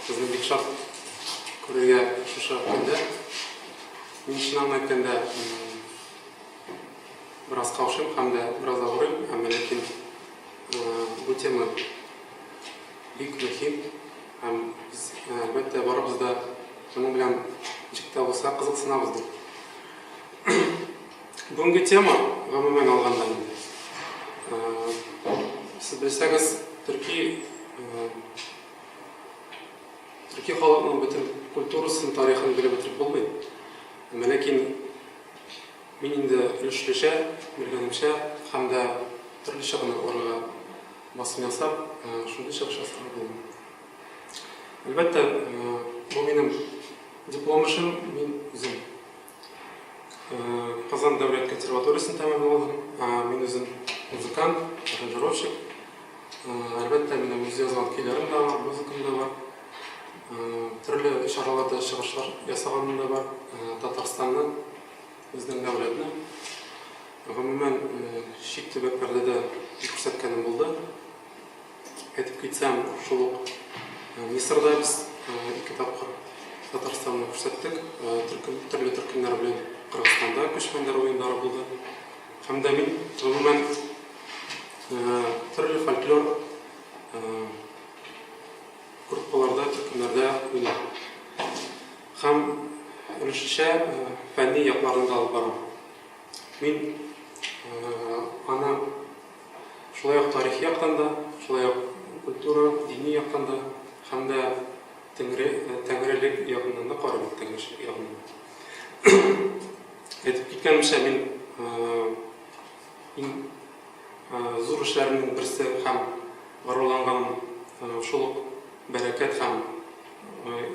Сезне бик шат күрергә шушы көндә. Мин чыннан әйткәндә, бераз каушыйм һәм дә бераз авырыйм, әмма ләкин бу тема бик мөһим һәм без, әлбәттә, барыбыз да моның белән ничек тә булса кызыксынабыз дип. Бүгенге тема, гомумән алганда инде, сез белсәгез, төрки төрки халыкның бөтен культурасын, тарихын белеп бетереп булмый. Әмма ләкин мин инде өлешлечә, белгәнемчә һәм дә төрле чыганакларга басым ясап, шундый чыгыш ясарга булдым. Әлбәттә, бу минем диплом эшем, мин үзем Казан дәүләт консерваториясен тәмамладым. Мин үзем музыкант, аранжировщик. Әлбәттә, минем үз язган көйләрем дә бар, музыкам да бар. Төрле чараларда чыгышлар ясаганым да бар. Татарстанны, безнең дәүләтне, гомумән, чит төбәкләрдә дә күрсәткәнем булды. Әйтеп китсәм, шул ук Мисырда без ике тапкыр Татарстанны күрсәттек. Төркем, төрле төркемнәр белән Кыргызстанда күчмәннәр уеннары булды. Һәм дә мин, гомумән, төрле фольклор группаларда, төркемнәрдә уйныйм. Һәм өлешчә фәнни якларын да алып барам. Мин аны Шулай ук тарихи яктан да, шулай ук культура, дини яктан да һәм дә теңре, тәңрелек ягыннан да карыйм, тәңречелек ягыннан. Әйтеп киткәнемчә, мин иң зур эшләремнең берсе һәм горурланганым шул ук Бәрәкәт һәм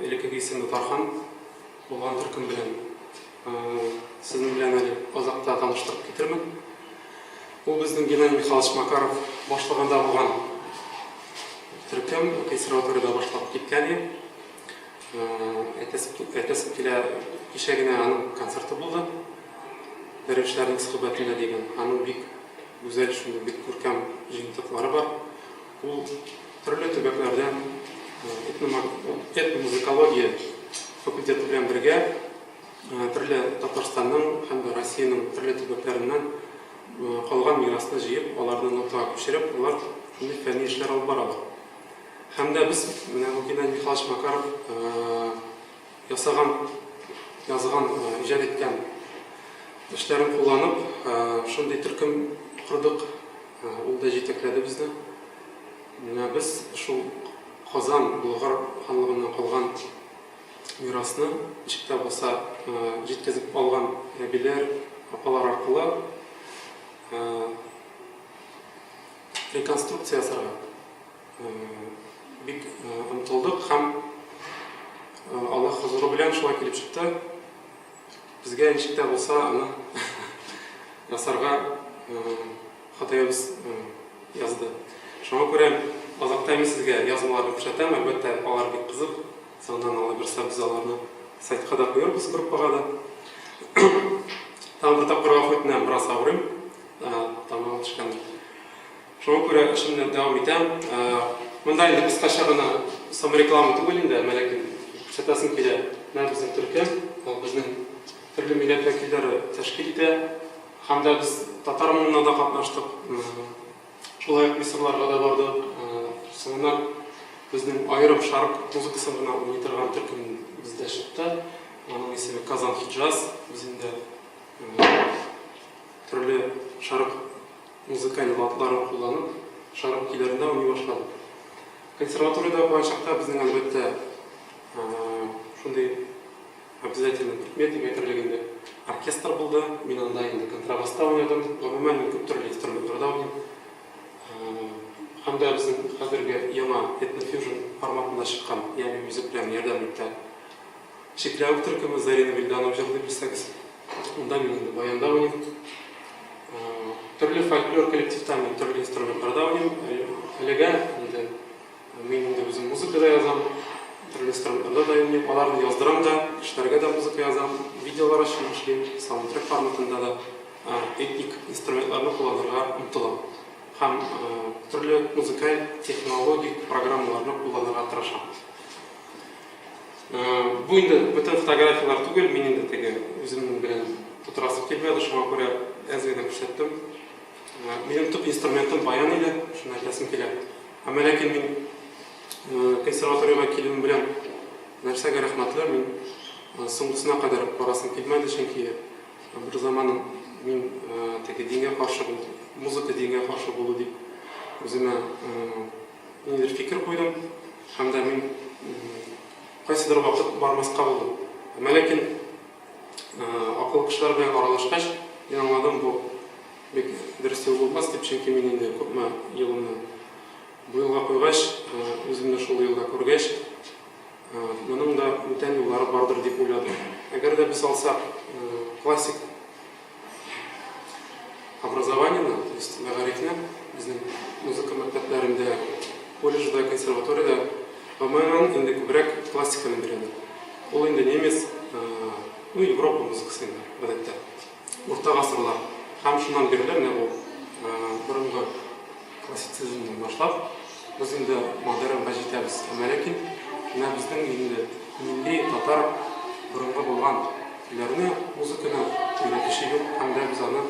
элеккеге исеме Тархан булган төркем белән Сезнең белән әле азакта таныштырып китермен. Ул безнең Геннадий Михайлович Макаров башлыгында булган төркем, консерваториядә башлап киткән иде. Әйтәсем килә, кичә генә аның концерты булды. Дәрвишләрнең сөхбәтендә дигән. Аның бик гүзәл, шундый бик күркәм җыентыклары бар. Ул төрле төбәкләрдән этномузыкология факультеты белән бергә төрле Татарстанның һәм дә Россиянең төрле төбәкләреннән калган мирасны җыеп, аларны нотага күчереп, алар шундый фәнни эшләр алып баралар. Һәм дә без менә бу Геннадий Михайлович Макаров ясаган, язган, иҗат иткән эшләрен кулланып, шундый төркем кордык. Ул да җитәкләде безне. Менә без шул Казан, Болгар ханлыгыннан калган мирасны ничек тә булса җиткезеп алган әбиләр, апалар аркылы реконструкция ясарга бик омтылдык һәм Аллаһ хозуры белән шулай килеп чыкты. Безгә ничек тә булса аны ясарга Ходаебыз язды. Шуңа күрә азакта мин сезгә язмаларны күрсәтәм, әлбәттә, алар бик кызык. Соңыннан алла бирса без аларны сайтка да куярбыз, группага да. Тагын бер тапкыр гафу үтенәм, бераз авырыйм, тамагым төшкәндер. Шуңа күрә эшемне дәвам итәм. Монда инде кыскача гына самореклама түгел инде, әмма ләкин күрсәтәсем килә. Менә безнең төркем, ул безнең төрле милләт вәкилләре тәшкил итә. Һәм дә без татар моңына да катнаштык. Шулай ук Мисырларга да бардык. Соңыннан безнең аерым шарк музыкасын гына уйный торган төркем бездә чыкты. Аның исеме Казан Хиджаз. Без инде төрле шарк музыкаль ладларын кулланып, шәрык көйләрендә уйный башладык. Консерваториядә укыган чакта безнең, әлбәттә, шундый обязательный предмет дип әйтерлек инде, оркестр булды. Мин анда инде контрабаста уйнадым. Гомумән, мин күп төрле инструментларда уйныйм. Һәм дә безнең хәзерге яңа этнофьюжн форматында чыккан Ями Мюзик белән ярдәм итә Чикләвек төркеме, Зарина Вильданова җырлый, белсәгез. Монда мин инде баянда уйныйм. Төрле фольклор коллективта мин төрле инструментларда уйныйм. Әлегә инде мин инде үзем музыка да язам, төрле инструментларда да уйныйм. Аларны яздырам да, кешеләргә дә музыка язам, видеолар өчен эшлим, саундтрек форматында да этник инструментларны кулланырга омтылам. Һәм төрле музыкаль технологик программаларны кулланырга тырышам. Бу инде бөтен фотографияләр түгел, мин инде теге үземнең белән тутырасым килмәде, шуңа күрә әз генә күрсәттем. Минем төп инструментым баян иде, шуны әйтәсем килә. Әмма ләкин мин консерваториягә килүем белән нәрсәгә рәхмәтле, мин соңгысына кадәр барасым килмәде, чөнки бер заман мин теге дингә каршы булдым, музыка дингә каршы булу дип үземә ниндидер фикер куйдым һәм дә мин кайсыдыр вакыт бармаска булдым. Әмма ләкин акыллы кешеләр белән аралашкач, мин аңладым, бу бик дөрес юл булмас дип, чөнки мин инде күпме елымны бу юлга куйгач, үземне шул юлда күргәч, моның да бүтән юллары бардыр дип уйладым. Әгәр дә без алсак классик Образованиены, то есть мәгарифне безнең музыка мәктәпләрендә, колледжда, консерваториядә, гомумән, инде күбрәк классиканы бирәләр. Ул инде немец, ну, Европа музыкасы инде, гадәттә. Урта гасырлар. Һәм шуннан бирле менә бу борынгы классицизмнан башлап, без инде модернга җитәбез. Әмма ләкин менә безнең инде милли татар борынгы булган Көйләрне, музыканы өйрәтүче юк һәм дә без аны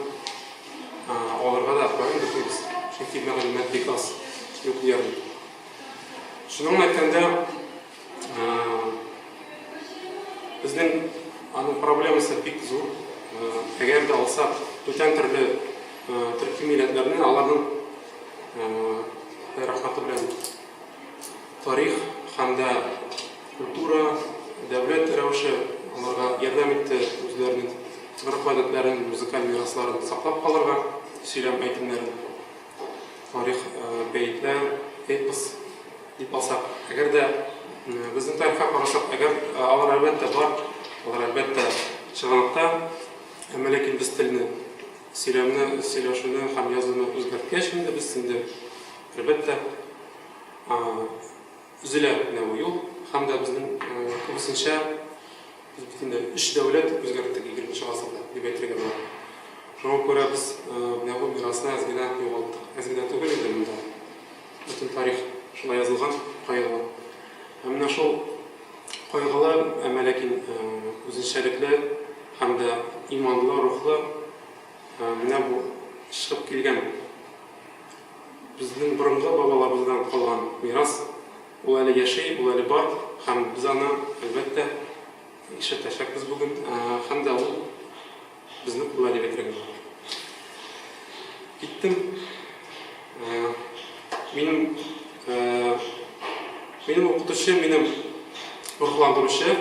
алырга да каян бирмибез, чөнки мәгълүмат бик аз, юк диярлек. Шуның әйткәндә, безнең аның проблемасы бик зур. Әгәр дә алсак, бүтән төрле төрки милләтләрне, аларның рәхмәте белән тарих һәм дә культура, дәүләт рәвеше аларга ярдәм итте үзләренең гореф-гадәтләрен, музыкаль мирасларын саклап калырга, сөйләм әйтемнәрен, тарих, бәетләр, эпос дип алсак. Әгәр дә безнең тарихка карасак, әгәр алар әлбәттә бар, алар әлбәттә чыганакта, әмма ләкин без телне, сөйләмне, сөйләшүне һәм язуны үзгәрткәч инде без инде әлбәттә Өзелә менә бу юл һәм дә безнең күбесенчә без бит инде өч дәүләт үзгәрттек егерменче гасырда дип әйтергә була. Шуңа күрә без менә бу мирасны әз генә югалттык. Әз генә түгел инде монда. Бөтен тарих шулай язылган, кайгылы. Һәм менә шул кайгылы, әмма ләкин үзенчәлекле һәм дә иманлы, рухлы менә бу чыгып килгән Безнең борынгы бабаларыбыздан калган мирас, ул әле яши, ул әле бар һәм без аны, әлбәттә, ишетәчәкбез бүген һәм дә ул безне кулда дип әйтергә була. Киттем. Минем минем укытучы, минем рухландыручы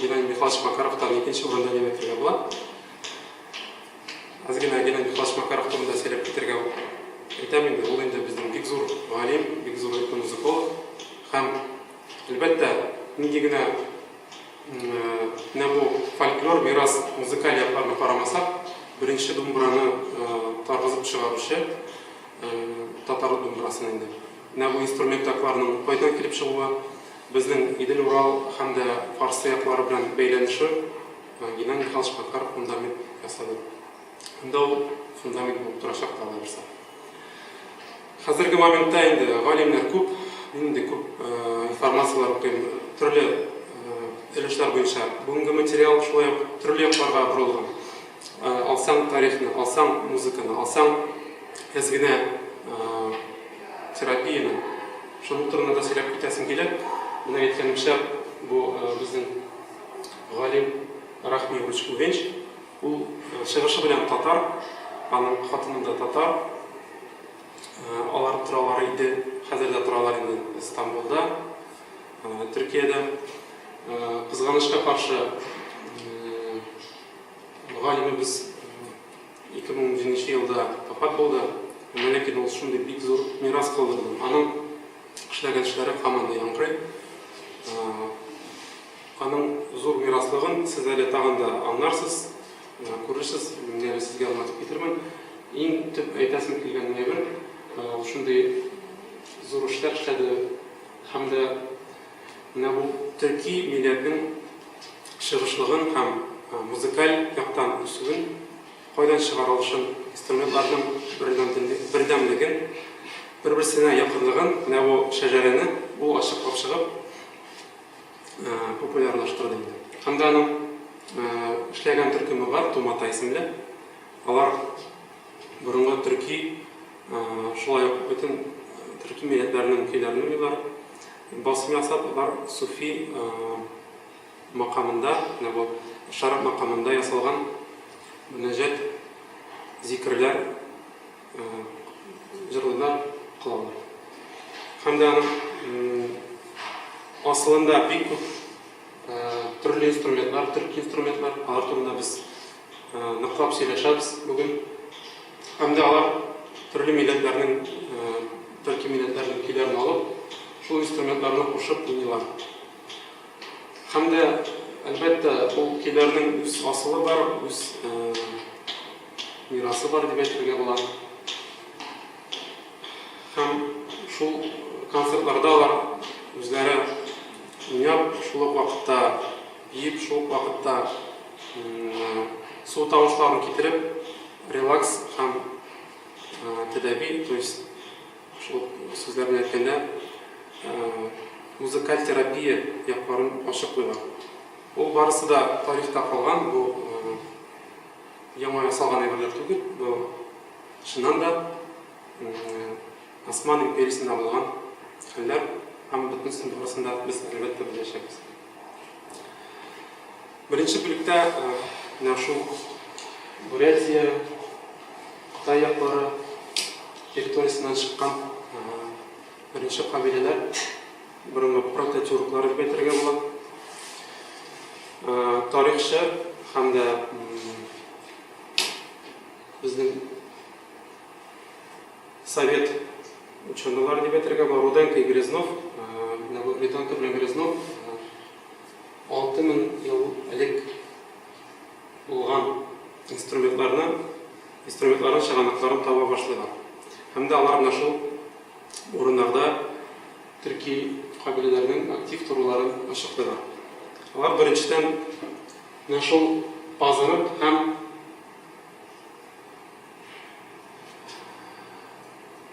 Геннадий Михайлович Макаровтан икенче урында дип әйтергә була. Әз генә Геннадий Михайлович Макаров турында сөйләп китәргә әйтәм инде, ул инде безнең бик зур галим, бик зур этномузыколог һәм, әлбәттә, нинди генә менә бу фольклор, мирас, музыкаль якларны карамасак, беренче думбраны таргызып чыгаручы татар думбрасын инде. Менә бу инструмент якларының кайдан килеп чыгуы, безнең Идел-Урал һәм дә Фарсы яклары белән бәйләнеше Геннадий Михайлович Макаров фундамент ясады. Анда ул фундамент булып торачак та алайбырса. Хәзерге моментта инде галимнәр күп, мин инде күп информацияләр укыйм, төрле өлешләр буенча. Бүгенге материал шулай ук төрле якларга борылган. Алсаң тарихны, алсаң музыканы, алсаң әз генә терапияне. Шуның турында да сөйләп китәсем килә. Менә әйткәнемчә, бу безнең Галим Рахми Уручкувенч, ул чыгышы белән татар, аның хатыны да татар. Алар торалар иде, хәзер дә торалар инде Стамбулда, Төркиядә. Кызганычка каршы, галимебез 2017 елда вафат булды. Әмма ләкин ул шундый бик зур мирас калдырды. Аның эшләгән эшләре һаман да яңгырый. Аның зур мираслыгын сез әле тагын да аңларсыз, күрерсез, мин әле сезгә аңлатып китермен. Иң төп әйтәсем килгән әйбер, ул шундый зур эшләр эшләде һәм дә менә бу төрки милләтнең чыгышлыгын һәм музыкаль яктан үсүен, кайдан чыгарылышын, инструментларның бердәмлеген, бер-берсенә якынлыгын, менә бу шәҗәрәне ул ачыклап чыгып, популярлаштырды инде. Һәм дә аның эшләгән төркеме бар, Тумата исемле. Алар борынгы төрки, шулай ук бөтен төрки милләтләрнең көйләрен уйныйлар. Басым ясап, алар суфи макамында, менә бу шәрык макамында ясалган мөнәҗәт, зикерләр җырлыйлар, кылалар. Һәм дә аның асылында бик күп төрле инструментлар, төрки инструментлар, алар турында без ныклап сөйләшәбез бүген. Һәм дә алар төрле милләтләрнең, төрки милләтләрнең көйләрен алып, шул инструментларны кушып уйныйлар. Һәм дә, әлбәттә, ул көйләрнең үз асылы бар, үз мирасы бар дип әйтергә була. Һәм шул концертларда алар үзләре уйнап, шул ук вакытта биеп, шул ук вакытта су тавышларын китереп, релакс һәм тәдәби, то есть шул сүзләр белән әйткәндә, музыкаль терапия якларын ачыклыйлар. Ул барысы да тарихта калган, бу яңа ясалган әйберләр түгел, бу чыннан да Осман империясендә булган хәлләр һәм бөтенесен барысын да без әлбәттә беләчәкбез. Беренче бүлектә менә шул Бурятия, Кытай яклары территориясеннән чыккан беренче кабиләләр, борынгы прототюрклар дип әйтергә була. Тарихчы һәм дә безнең совет ученыйлары дип әйтергә була, Руденко и Грязнов, менә бу Руденко белән Грязнов 6000 ел элек булган инструментларны, инструментларның чыганакларын таба башлыйлар. Һәм дә алар менә шул урыннарда төрки кабиләләрнең актив торуларын ачыклыйлар. Алар беренчедән менә шул Пазырык һәм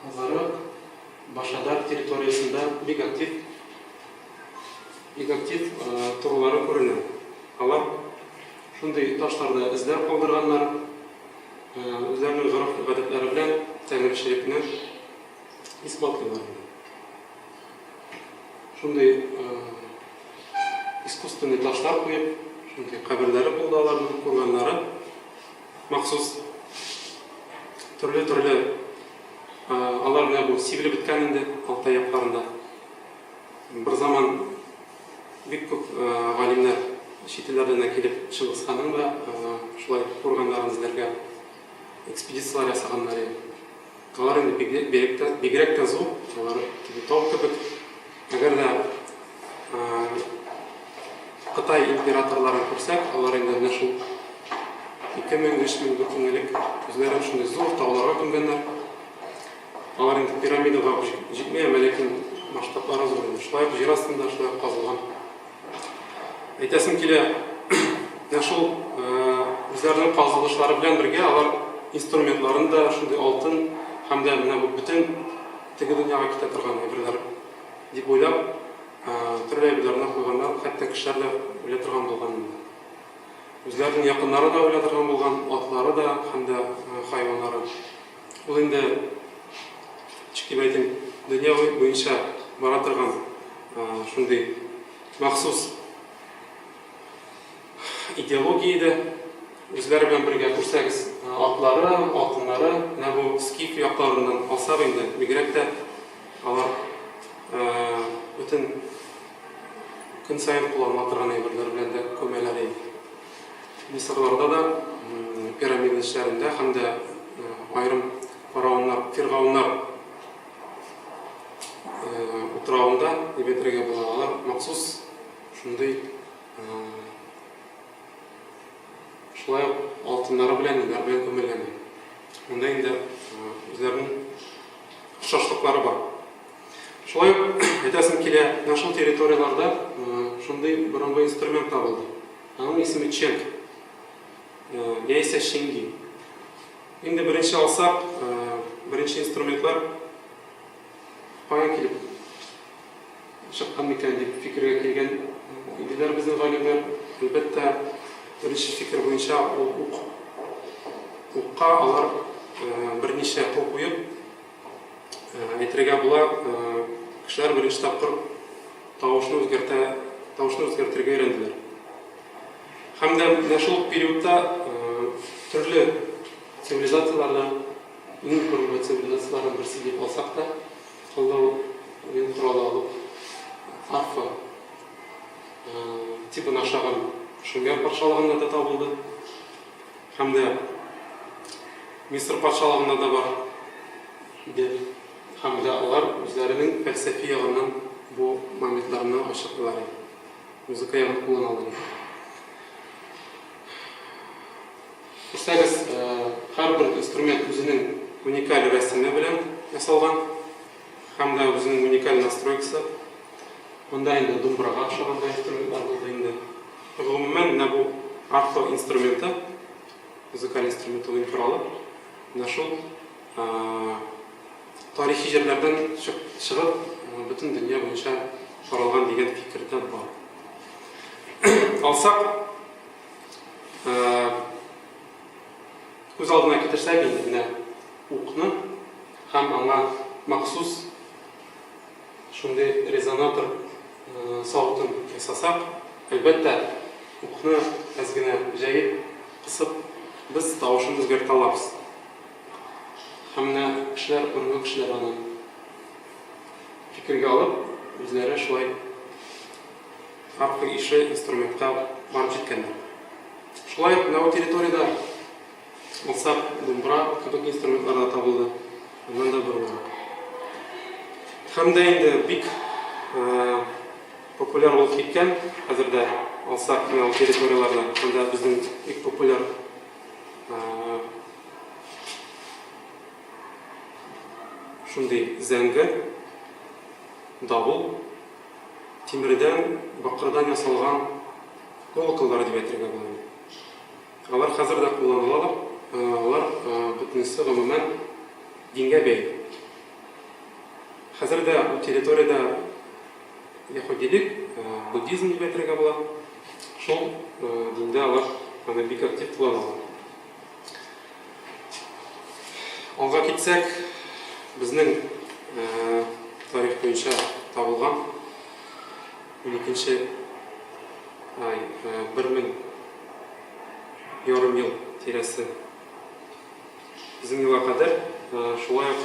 Пазырык Башадар территориясендә бик актив бик актив торулары күренә. Алар шундый ташларда эзләр калдырганнар, үзләренең гореф-гадәтләре белән тәңречелекне исбатлыйлар инде. Шундый искусственный ташлар куеп, шундый каберләре булды аларның, курганнары. Махсус төрле-төрле алар менә бу сибелеп беткән инде Алтай якларында. Бер заман бик күп галимнәр чит илләрдән дә килеп Чыңгызханның да шулай курганнарын эзләргә экспедицияләр ясаганнар иде. Алар инде бигрәк тә зур, алар теге тау кебек. Әгәр дә Кытай императорларын күрсәк, алар инде менә шул 2000, 3000, 4000 элек үзләрен шундый зур тауларга күмгәннәр. Алар инде пирамидага ук җитми, әмма ләкин масштаблары зур инде. Шулай ук җир астында шулай ук казылган. Әйтәсем килә, менә шул үзләренең казылышлары белән бергә алар инструментларын да шундый алтын һәм дә менә бу бөтен теге дөньяга китә торган әйберләр дип уйлап, төрле әйберләрне куйганнар, хәтта кешеләр дә үлә торган булган инде. Үзләренең якыннары да үлә торган булган, атлары да һәм дә хайваннары. Ул инде, ничек дип әйтим, дөнья буенча бара торган шундый махсус идеология иде. Үзләре белән бергә күрсәгез, атлары, алтыннары, менә бу скиф якларыннан алсак инде, бигрәк тә алар бөтен көн саен кулланыла торган әйберләр белән дә күмәләр иде. Мисырларда да пирамида эшләрендә һәм дә аерым фараоннар, фиргауннар утравында дип әйтергә була, алар махсус шундый шулай ук алтыннары белән, ниләр белән күмелгән. Монда инде үзләренең охшашлыклары бар. Шулай ук әйтәсем килә, менә шул территорияләрдә шундый борынгы инструмент табылды. Аның исеме ченг, яисә ченги. Инде беренче алсак, беренче инструментлар каян килеп чыккан микән дип фикергә килгән диделәр безнең галимнәр. Әлбәттә, беренче фикер буенча ул ук. Укка алар берничә кул куеп, әйтергә була, кешеләр беренче тапкыр тавышны үзгәртә, тавышны үзгәртергә өйрәнделәр. Һәм дә менә шул периодта төрле цивилизацияләрдә, иң борынгы цивилизацияләрнең берсе дип алсак та, кыллау уен коралы алып, арфа тибын ашаган Шумер патшалыгында да табылды. Һәм дә Мисыр патшалыгында да бар иде. Һәм дә алар үзләренең фәлсәфи ягыннан бу моментларны ачыклыйлар иде. Музыка ягын кулланалар иде. Күрсәгез, һәрбер инструмент үзенең уникаль рәсеме белән ясалган һәм дә үзенең уникаль настройкасы. Монда инде думбрага охшаган да инструментлар булды инде. Гомумән, менә бу арфа инструменты, музыкаль инструмент уен коралы, менә шул тарихи җирләрдән чыгып, бөтен дөнья буенча таралган дигән фикер дә бар. Алсак, күз алдына китерсәк инде менә укны һәм аңа махсус шундый резонатор савытын ясасак, әлбәттә, укны әз генә җәеп, кысып, без тавышын үзгәртә алабыз. Һәм менә кешеләр, борынгы кешеләр аны фикергә алып, үзләре шулай арфа ише инструментка барып җиткәннәр. Шулай ук менә бу территориядә алсак, думбра кебек инструментлар да табылды. Аннан да борынгырак. Һәм дә инде бик популяр булып киткән, хәзер дә алсак менә ул территорияләрдә, анда безнең бик популяр шундый зәңгәр давыл, тимердән, бакырдан ясалган колоколлар дип әйтергә була инде. Алар хәзер дә кулланылалар. Алар бөтенесе гомумән дингә бәйле. Хәзер дә бу территориядә яһүдилек, буддизм дип әйтергә була. Шул диндә алар аны бик актив кулланалар. Алга китсәк, безнең тарих буенча табылган уникенче ай, бер мең ярым ел тирәсе безнең елга кадәр шулай ук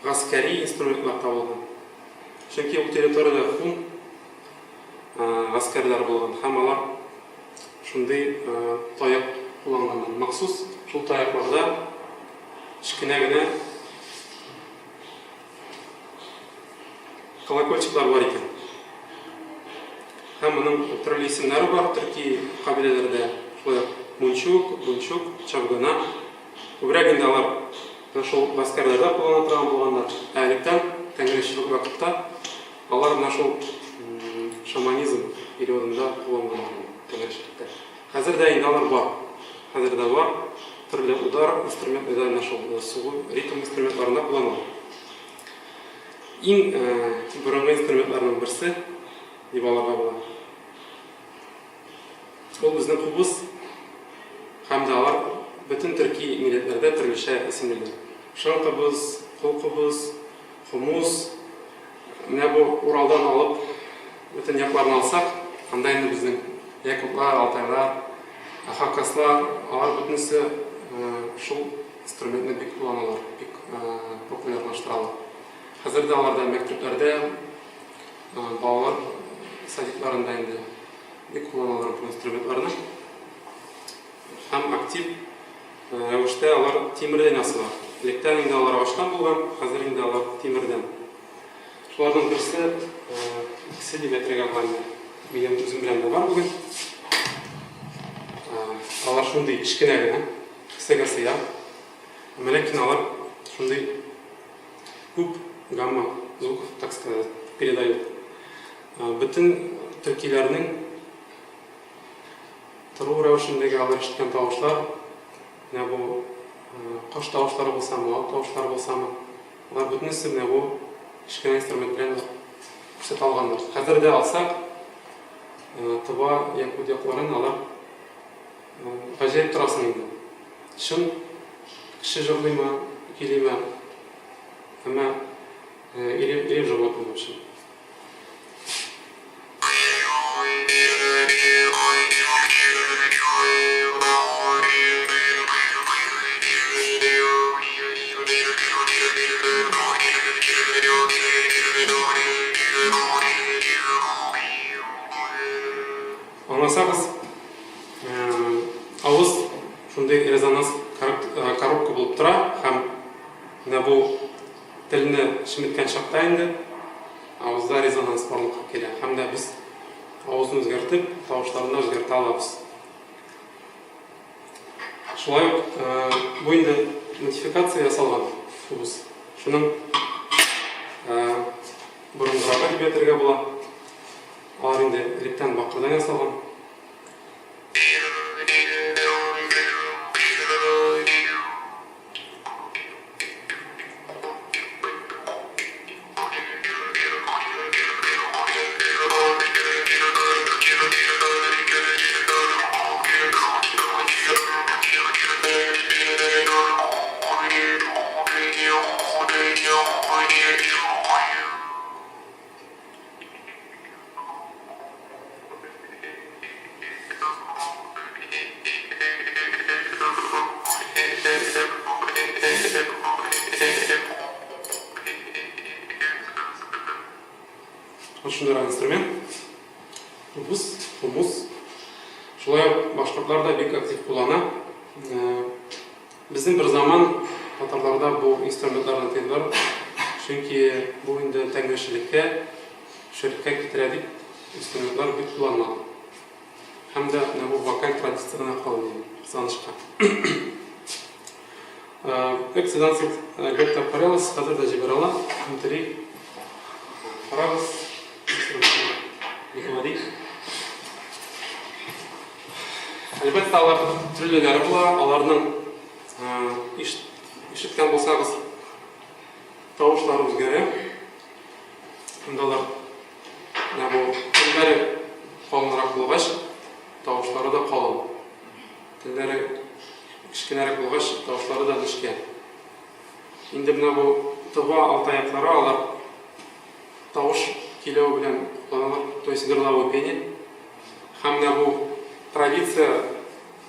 гаскәри инструментлар табылган. Чөнки ул территориядә хун гаскәрләре булган һәм алар шундый таяк кулланганнар. Махсус шул таякларда кечкенә генә колокольчиклар бар икән. Һәм моның төрле исемнәре бар төрки кабиләләрдә. Шулай ук мунчук, бунчук, чавгана. Күбрәк инде алар менә шул гаскәрләрдә куллана торган булганнар. Ә электән тәңречелек вакытта алар менә шул шаманизм периодында кулланганнар инде тәңречелектә. Хәзер дә инде алар бар. Хәзер дә бар. Төрле удар инструментларда менә шул сугу ритм инструментларында кулланыла. Иң борынгы инструментларның берсе дип алырга була. Ул безнең кубыз һәм дә алар бөтен төрки милләтләрдә төрлечә исемлеләр. Шың кубыз, кул кубыз, хумус. Менә бу Уралдан алып бөтен якларны алсак, анда инде безнең якутлар, алтайлар, хакаслар, алар бөтенесе шул инструментны бик кулланалар, бик популярлаштыралар. Хәзер дә аларда мәктәпләрдә, балалар садикларында инде бик кулланалар бу инструментларны. Һәм актив рәвештә алар тимердән ясала. Электән инде алар агачтан булган, хәзер инде алар тимердән. Шуларның берсе, икесе дип әйтергә була инде. Минем үзем белән дә бар бүген. Алар шундый кечкенә генә, кесәгә сыя. Әмма ләкин алар шундый күп гамма звуков, так сказать, передают. Бөтен төркиләрнең тору рәвешендәге алар ишеткән тавышлар, менә бу кош тавышлары булсамы, ат тавышлары булсамы, алар бөтенесе менә бу кечкенә инструмент белән күрсәтә алганнар. Хәзер дә алсак, Тыва, Якут якларын алар гаҗәеп торасың инде. Чын кеше җырлыймы, көйлиме, әмма или, или животное, в общем. Аңласагыз, авыз шундый резонанс коробка булып тора һәм менә бу телне чеметкән чакта инде авызда резонанс барлыкка килә һәм дә без авызны үзгәртеп, тавышларны да үзгәртә алабыз. Шулай ук бу инде модификация ясалган тубус. Шуның борынгырагы дип әйтергә була. Алар инде электән бакырдан ясалган. Вот шундыйрак инструмент. Тубус, хумус. Шулай ук башкортлар да бик актив куллана. Безнең бер заман татарларда бу инструментларны тыйдылар, чөнки бу инде тәңречелеккә, ширккә китерә дип инструментлар бик кулланмады. Һәм дә менә бу вокаль традиция гына калды инде, кызганычка. Экс-данцит әлбәттә карый аласыз, хәзер дә җибәрә ала, кем тели. Карагыз, инструментны бик гади. Әлбәттә, алар төрлеләре була, аларның ишеткән булсагыз, тавышлары үзгәрә. Монда алар менә бу телләре калынрак булгач, тавышлары да калын. Телләре кечкенәрәк булгач, тавышлары да нечкә. Инде менә бу тыва алтаяклары алар тавыш көйләү белән кулланалар, то есть горловое пение. Һәм менә бу традиция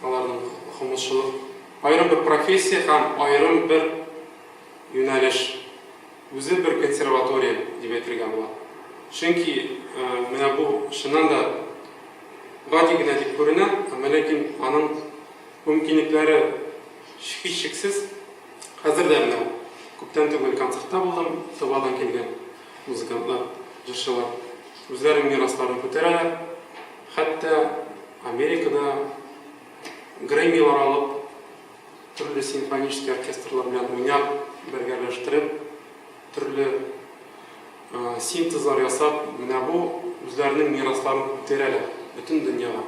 аларның хомусчылык аерым бер профессия һәм аерым бер юнәлеш. Үзе бер консерватория дип әйтергә була. Чөнки менә бу чыннан да гади генә дип күренә, әмма ләкин аның мөмкинлекләре һичшиксез. Хәзер дә менә күптән түгел концертта булдым, Тывадан килгән музыкантлар, җырчылар үзләренең мирасларын күтәрәләр. Хәтта Америкада Грэммилар алып, төрле симфонический оркестрлар белән уйнап, бергәләштереп, төрле синтезлар ясап, менә бу үзләренең мирасларын күтәрәләр бөтен дөньяга.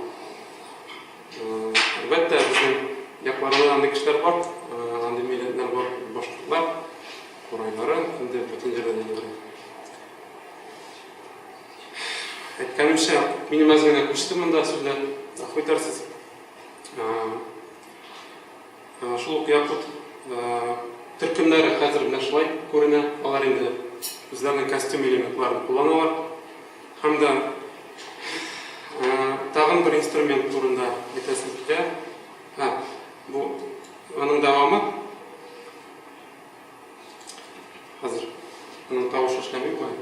Әлбәттә, безнең якларда да андый кешеләр бар, андый милләтләр бар, башкортлар, курайлары инде бөтен җирдә дә яңгырый. Әйткәнемчә, минем әз генә күчте монда сүзләр, гафу итәрсез. Шул ук якут төркемнәре хәзер менә шулай күренә. Алар инде үзләренең костюм элементларын кулланалар. Һәм дә тагын бер инструмент турында әйтәсем килә. Һә, бу аның дәвамы. Хәзер аның тавышы эшләми бугай.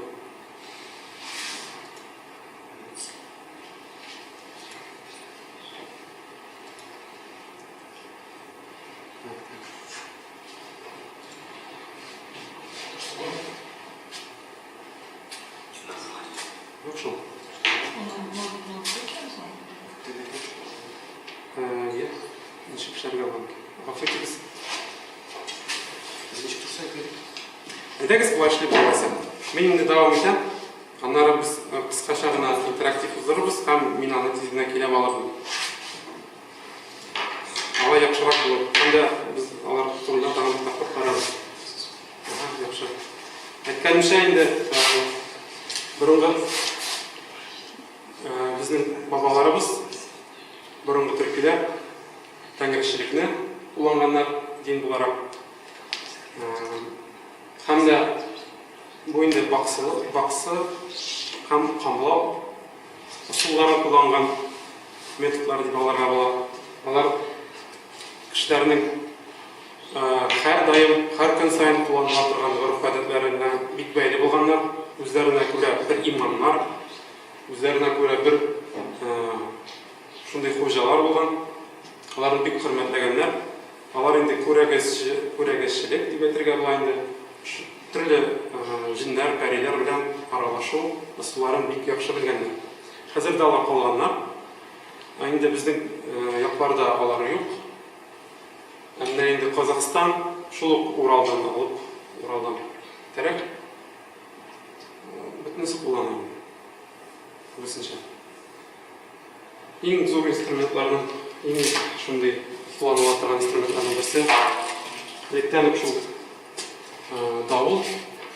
Юк шул. Иә, ничек эшләргә була? Гафу итегез. Ничек торса әйтмәдек. Әйдәгез, болай эшлибез алайса. Мин инде дәвам итәм. Аннары без кыскача гына интерактив уздырырбыз һәм мин аны тиз генә көйләп алырмын. Алай яхшырак булыр. Һәм дә без алар турында тагын бер тапкыр карарбыз. Ага, яхшы. Әйткәнемчә инде, борынгы безнең баб Төркиләр тәңречелекне кулланганнар дин буларак. Һәм дә бу инде баксылык, баксы һәм камлау ысулларын кулланган методлар дип аларга була. Алар кешеләрнең һәрдаим, һәр көн саен кулланыла торган гореф-гадәтләренә бик бәйле булганнар. Үзләренә күрә бер имамнар, үзләренә күрә бер шундый хуҗалар булган. Аларны бик хөрмәтләгәннәр. Алар инде күрәгәче, күрәгәчелек дип әйтергә була инде. Төрле җеннәр, пәриләр белән аралашу ысулларын бик яхшы белгәннәр. Хәзер дә алар калганнар. Ә инде безнең якларда алар юк. Ә менә инде Казахстан шул ук Уралдан алып, Уралдан китәрәк, бөтенесе куллана инде. Күбесенчә. Иң зур инструментларның, иң шундый кулланыла торган инструментларның берсе электән үк шул давыл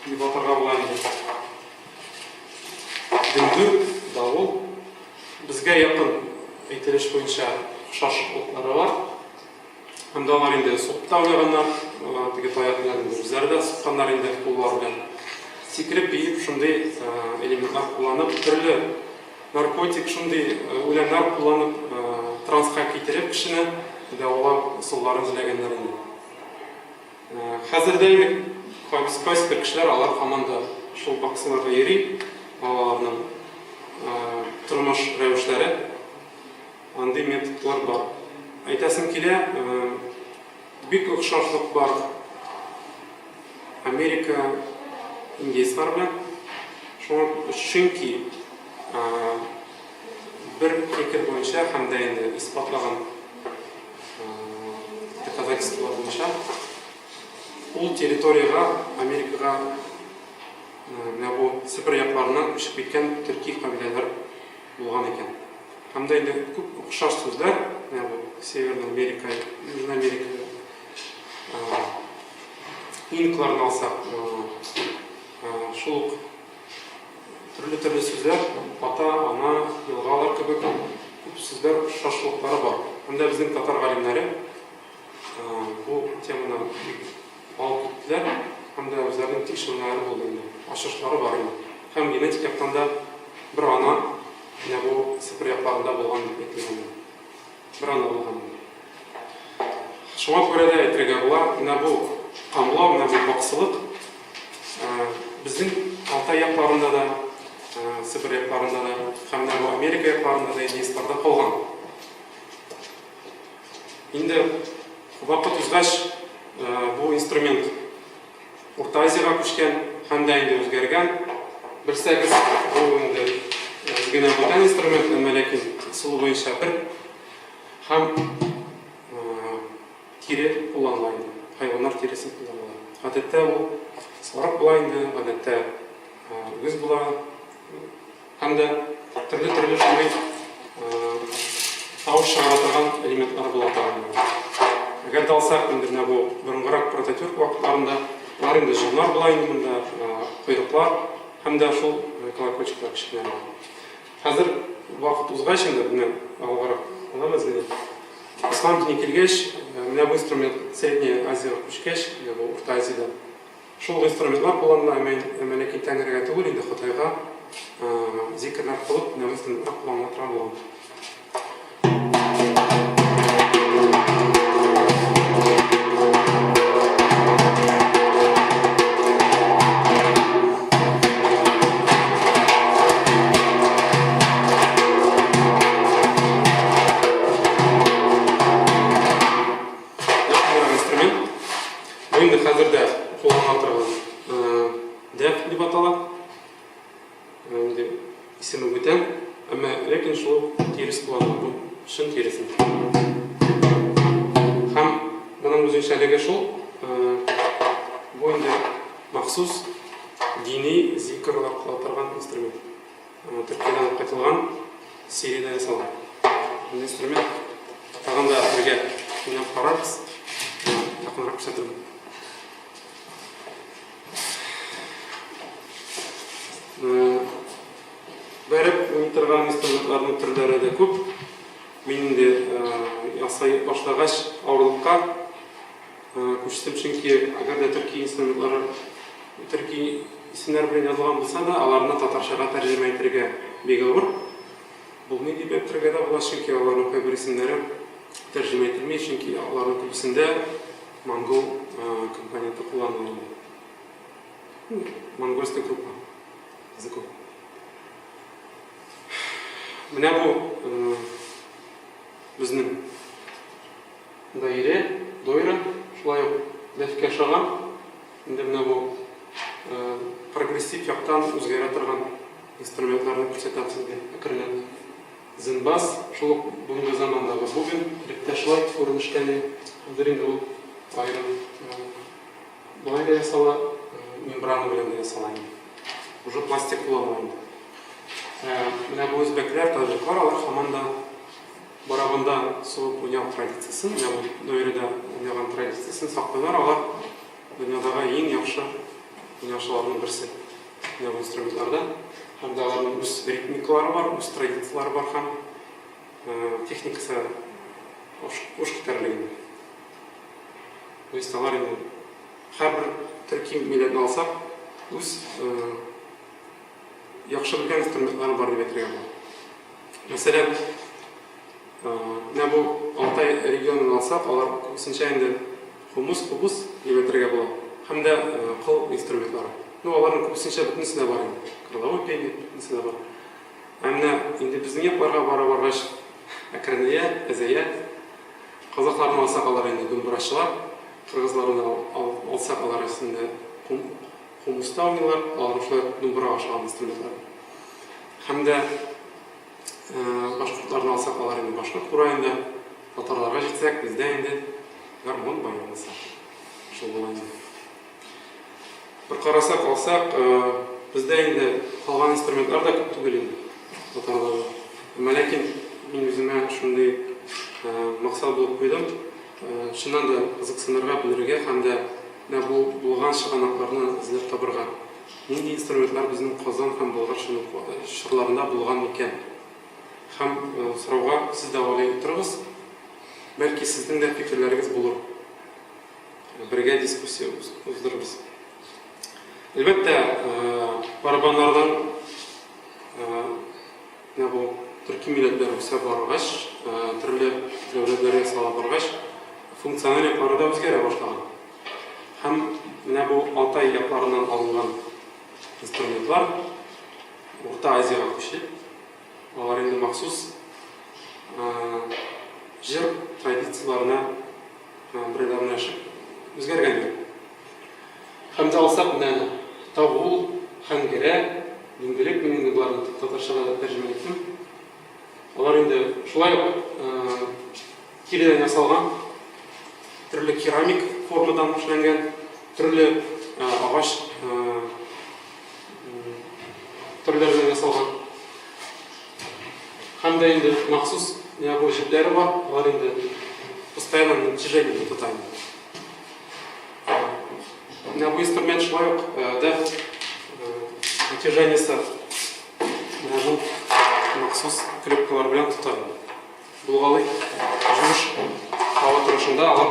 дип атарга була инде. Дөңгер, давыл безгә якын әйтелеш буенча охшашлыклары бар. Анда алар инде сугып та уйнаганнар, теге таяк белән инде үзләре дә сукканнар инде куллар белән. Сикереп биеп, шундый элементлар кулланып, төрле наркотик, шундый үләннәр кулланып, транска китереп кешене дәвалау ысулларын эзләгәннәр инде. Хәзер дә инде кайсы бер кешеләр алар һаман да шул баксаларга йөри, балаларның тормыш рәвешләре. Андый методлар бар. Әйтәсем килә, бик охшашлык бар Америка индейцлар белән. Шуңа чөнки бер фикер буенча һәм дә инде исбатлаган доказательстволар буенча ул территориягә Америкага менә бу Себер якларыннан күчеп киткән төрки кабиләләр булган икән. Һәм дә инде күп охшаш сүзләр, менә бу Северная Америка, Южная Америка, инкларны алсак, шул ук төрле-төрле сүзләр, ата, ана, елгалар кебек күп сүзләр охшашлыклары бар. Һәм дә безнең татар галимнәре бу теманы бик алып киттеләр һәм дә үзләренең тикшерүләре булды инде, ачышлары бар инде. Һәм генетик яктан да бер ана менә бу Себер якларында булган дип әйтелгән инде. Бер ана булган инде. Шуңа күрә дә әйтергә була, менә бу камлау, менә бу баксылык безнең Алтай якларында да, Себер якларында да һәм менә бу Америка якларында да индеецларда калган. Инде вакыт узгач, бу инструмент Урта Азиягә күчкән һәм дә инде үзгәргән. Белсәгез, бу инде генә бүтән инструмент, әмма ләкин ысулы буенча бер һәм тире кулланыла инде. Хайваннар тиресен кулланыла. Гадәттә ул сарык була инде, гадәттә үгез була. Һәм дә төрле-төрле шундый тавыш чыгара торган элементлар була тагын. Әгәр дә алсак, инде менә бу борынгырак прототюрк вакытларында, алар инде җоннар була инде монда, койрыклар һәм дә шул колокольчиклар кечкенә. Хәзер вакыт узгач инде, менә алгарак алабыз генә. Ислам дине килгәч, менә бу инструмент Средняя Азиягә күчкәч, менә бу Урта Азиядән Шул ук инструментлар кулланыла, әмма әмма ләкин Тәңрегә түгел, инде Ходайга зикерләр кылып, менә бу инструментлар кулланыла торган булган. Инструмент. Бу инде хәзер дә кулланыла торган дәф дип атала. Инде исеме бүтән, әмма ләкин шул ук тирес кулланыла. Бу чын тирес. Һәм моның үзенчәлеге шул, бу инде махсус дини зикрлар кыла торган инструмент. Төркиядән алып кайтылган, Сириядә ясалган. Бу инструмент тагын да бергә уйнап карарбыз. Якынрак күрсәтермен. Бәреп уйный торган инструментларның төрләре дә күп. Мин инде Ясый башлагач, авырлыкка күчтем, чөнки әгәр дә төрки инструментлары төрки исемнәр белән язылган булса да, аларны татарчага тәрҗемә итәргә бик авыр. Булмый дип әйтергә дә була, чөнки аларның кайбер исемнәре тәрҗемә ителми, чөнки аларның күбесендә монгол компоненты кулланыла инде. Монгольская группа языков. Менә бу безнең даирә, дойра, шулай ук дәфкә шаган. Инде менә бу прогрессив яктан үзгәрә торган инструментларны күрсәтәм сезгә әкренләп. Зенбас, шул ук бүгенге замандагы бубен, элек тә шулай күренештә иде. Хәзер инде ул аерым болай да ясала, мембрана белән дә ясала инде. Уже пластик кулланыла инде. Менә бу үзбәкләр, таҗиклар, алар һаман да барабанда сугып уйнау традициясен, менә бу даирәдә уйнаган традициясен саклыйлар. Алар дөньядагы иң яхшы уйнаучыларның берсе. Менә бу инструментларда. Һәм дә аларның үз ритмикалары бар, үз традицияләре бар һәм техникасы уш китәрлек инде. То есть алар инде һәрбер төрки милләтне алсак, үз яхшы белгән инструментлары бар дип әйтергә була. Мәсәлән, менә бу Алтай регионын алсак, алар күбесенчә инде хумус, кубыз дип әйтергә була. Һәм дә кыл инструментлары. Ну, аларның күбесенчә бөтенесе дә бар инде. Горловой пение бөтенесе дә бар. Ә менә инде безнең якларга бара баргач, әкренәя, әзәя. Казахларны алсак, алар инде думбрачылар. Кыргызларны алсак, алар инде хумуста уйныйлар, аларның шулай ук думбрага охшаган инструментлары. Һәм дә башкортларны алсак, алар инде башкорт кураенда. Татарларга җитсәк, бездә инде гармун баянысы. Шул була инде. Бер карасак, алсак, бездә инде калган инструментлар да күп түгел инде татарларда. Әмма ләкин мин үземә шундый максат булып куйдым. Чыннан да кызыксынырга, белергә һәм дә менә бу булган чыганакларны эзләп табырга. Нинди инструментлар безнең Казан һәм Болгар чорларында булган микән? Һәм сорауга сез дә уйлый торыгыз. Бәлки сезнең дә фикерләрегез булыр. Бергә дискуссия уздырырбыз. Әлбәттә, барабаннардан менә бу төрки милләтләр үсә баргач, төрле дәүләтләр ясала баргач, функциональ яклары да үзгәрә башлаган. Һәм менә бу Алтай якларыннан алынган инструментлар Урта Азиягә күчеп, алар инде махсус җыр традицияләренә бердәмләшеп үзгәргәннәр. Һәм дә алсак, менә Тавул, Хәнгерә, Дүңгелек, мин инде боларны татарчага да тәрҗемә иттем. Алар инде шулай ук тиредән ясалган, төрле керамик формадан эшләнгән, төрле агач төрләреннән ясалган. Һәм дә инде махсус менә бу җепләре бар, алар инде постоянно натяжение тота инде. Менә бу инструмент шулай ук да натяжениесе менә бу махсус клепкалар белән тота инде. Булгалый җимеш һава торышында алар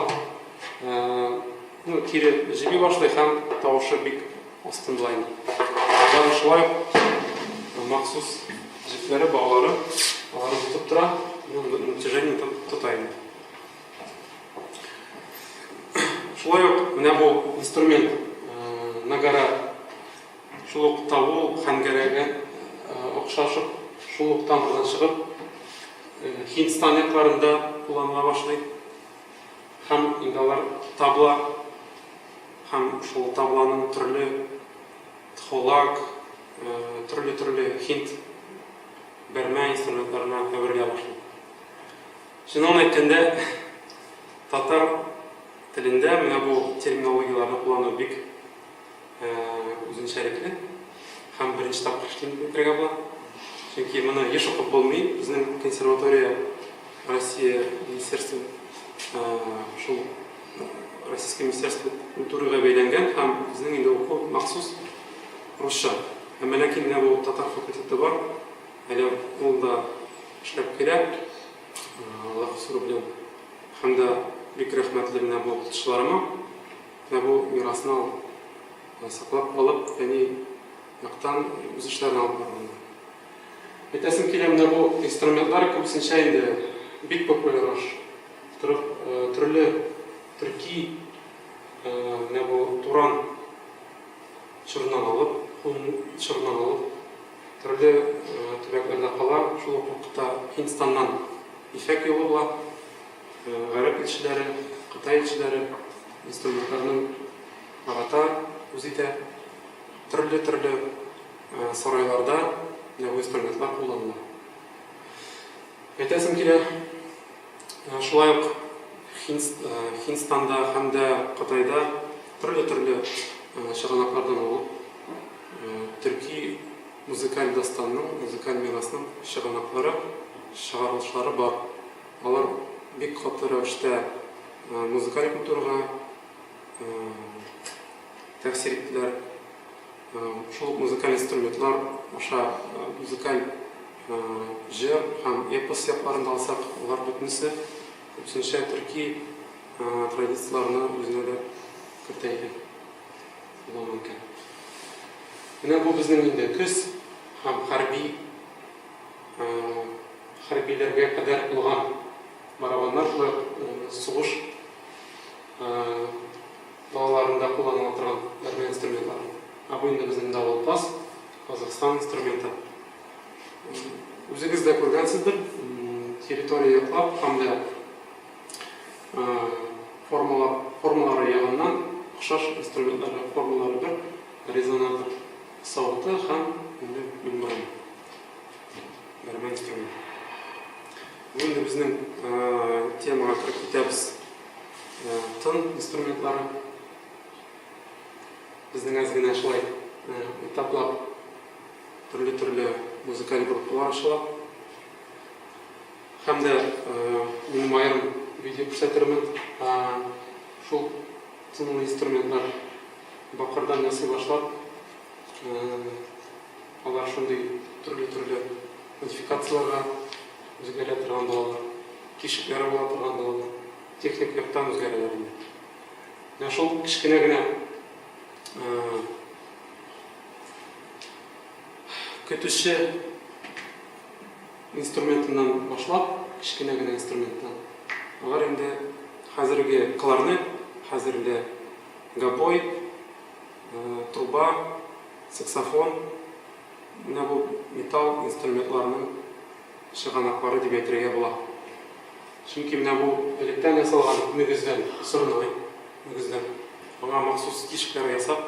ну, кире җеби башлый һәм тавышы бик астын була инде. Аларның шулай ук махсус җепләре, баулары, алары тотып тора, натяжение тота инде. Шулай ук менә бу инструмент нагара шул ук тавул хәнгәрәгә охшашып, шул ук тамырдан чыгып, Һиндстан якларында кулланыла башлый. Һәм инде алар табла һәм шул табланың төрле тхолак, төрле-төрле һинд бәрмә инструментларына әверелә башлый. Чынын әйткәндә, татар телендә менә бу терминологияләрне куллану бик үзенчәлекле һәм беренче тапкыр эшлим дип әйтергә була. Чөнки моны еш укып булмый. Безнең консерватория Россия министерство шул Российское министерство культурага бәйләнгән һәм безнең инде уку махсус русча. Әмма ләкин менә бу татар факультеты бар. Әле ул да эшләп килә. Аллаһ хозуры белән. Һәм дә бик рәхмәтле менә бу укытучыларыма. Менә бу мирасны саклап калып, фәнни яктан үз эшләрен алып барганнар. Әйтәсем килә, менә бу инструментлар күбесенчә инде бик популяр торып, төрле төрки менә бу Туран чорыннан алып, Һун чорыннан алып, төрле төбәкләрдә кала, шул ук вакытта Һиндстаннан ефәк юлы була. Гарәп илчеләре, Кытай илчеләре инструментларның арата үз итә. Төрле-төрле сарайларда менә бу инструментлар кулланыла. Әйтәсем килә, шулай ук Һиндстанда һәм дә Кытайда төрле-төрле чыганаклардан алып, төрки музыкаль дастанның, музыкаль мирасның чыганаклары, чыгарылышлары бар. Алар бик каты рәвештә музыкаль культурага тәэсир иттеләр. Шул ук музыкаль инструментлар аша музыкаль җыр һәм эпос якларын да алсак, алар бөтенесе күбесенчә төрки традицияләрне үзенә дә кертә икән, куллана икән. Менә бу безнең инде көз һәм хәрби Хәрбиләргә кадәр булган барабаннар шулай ук сугыш далаларында кулланыла торган бәрмә инструментлары. Ә бу инде безнең давылпаз, Казахстан инструменты. Үзегез дә күргәнсездер, территория яклап һәм дә формалар, формалары ягыннан охшаш инструментлар, формалары бер, резонатор савыты һәм инде мембрана. Бәрмә инструмент. Бу инде безнең темага кереп китәбез. Тын инструментлары. Безнең әз генә шулай этаплап төрле-төрле музыкаль группалар ачыла. Һәм дә минем аерым видео күрсәтермен. Шул тынлы инструментлар бакырдан ясый башлап, Алар шундый төрле-төрле модификацияләргә үзгәрә торган булалар, тишекләре була торган булалар, техник яктан үзгәрәләр инде. Менә шул кечкенә генә көтүче инструментыннан башлап, кечкенә генә инструменттан, алар инде хәзерге кларнет, хәзерге гобой, труба, Саксофон, менә бу металл инструментларның чыганаклары дип әйтергә була. Чөнки менә бу электән ясалган мөгездән, сорнай мөгездән, аңа махсус тишекләр ясап,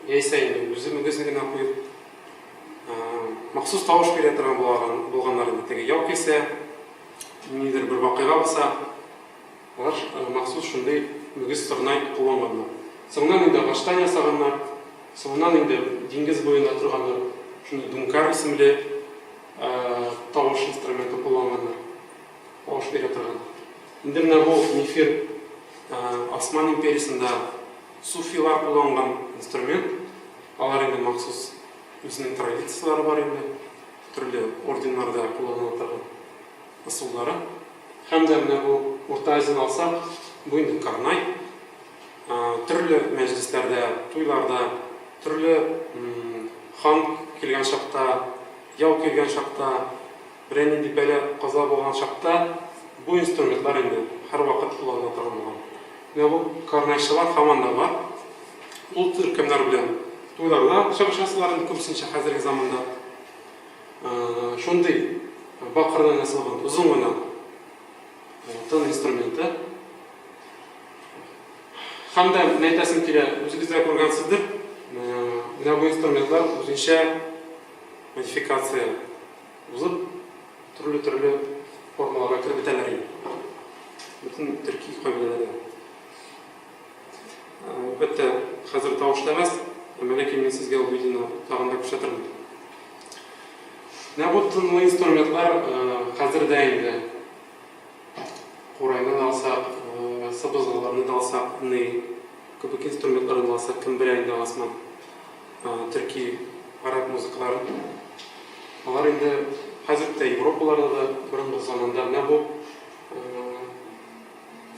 яисә инде үзе мөгезне генә куеп, махсус тавыш бирә торган булганнар инде. Теге яу килсә, ниндидер бер вакыйга булса, Алар махсус шундый мөгез сорнай кулланганнар. Соңыннан инде агачтан ясаганнар. Соңыннан инде диңгез буенда торганнар шундый думкар исемле тавыш инструменты кулланганнар. Тавыш бирә торган. Инде менә бу нефир Осман империясендә суфилар кулланган инструмент. Алар инде махсус үзенең традицияләре бар инде. Төрле орденнарда кулланыла торган ысуллары. Һәм дә менә бу Урта Азияне алсак, бу инде карнай. Төрле мәҗлесләрдә, туйларда, төрле хан килгән чакта, яу килгән чакта, берәр нинди бәла-каза булган чакта бу инструментлар инде һәрвакыт кулланыла торган булган. Менә бу карнайчылар һаман да бар. Ул төркемнәр белән туйларда чыгыш ясыйлар инде күбесенчә хәзерге заманда. Шундый бакырдан ясалган озын гына тын инструменты. Һәм дә менә әйтәсем килә, үзегез дә күргәнсездер, менә бу инструментлар үзенчә модификация узып, төрле-төрле формаларга кереп бетәләр инде. Бөтен төрки кабиләләрдә. Әлбәттә, хәзер тавыш эшләмәс, әмма ләкин мин сезгә ул видеоны тагын да күрсәтермен. Менә бу тынлы инструментлар хәзер дә инде курайны да алсак, сыбызгыларны да алсак, ней кебек инструментларны да алсак, кем белә инде аласман төрки, гарәп музыкаларын. Алар инде хәзер дә Европаларда да борынгы заманда менә бу.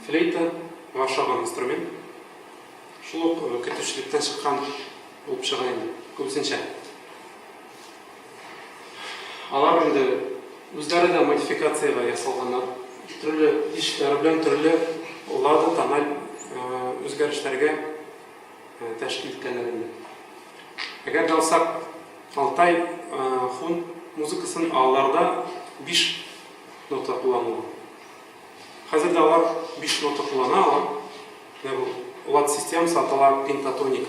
флейтага охшаган инструмент. Шул ук көтүчелектән чыккан булып чыга инде, күбесенчә. Алар инде үзләре дә модификациягә ясалганнар. Төрле тишекләре белән төрле лада тональ үзгәрешләргә тәшкил иткәннәр инде. Әгәр дә алсак, Алтай хун музыкасын аларда 5 нота кулланыла. Хәзер дә алар 5 нота куллана алар. Менә бу лад системасы атала пентатоник.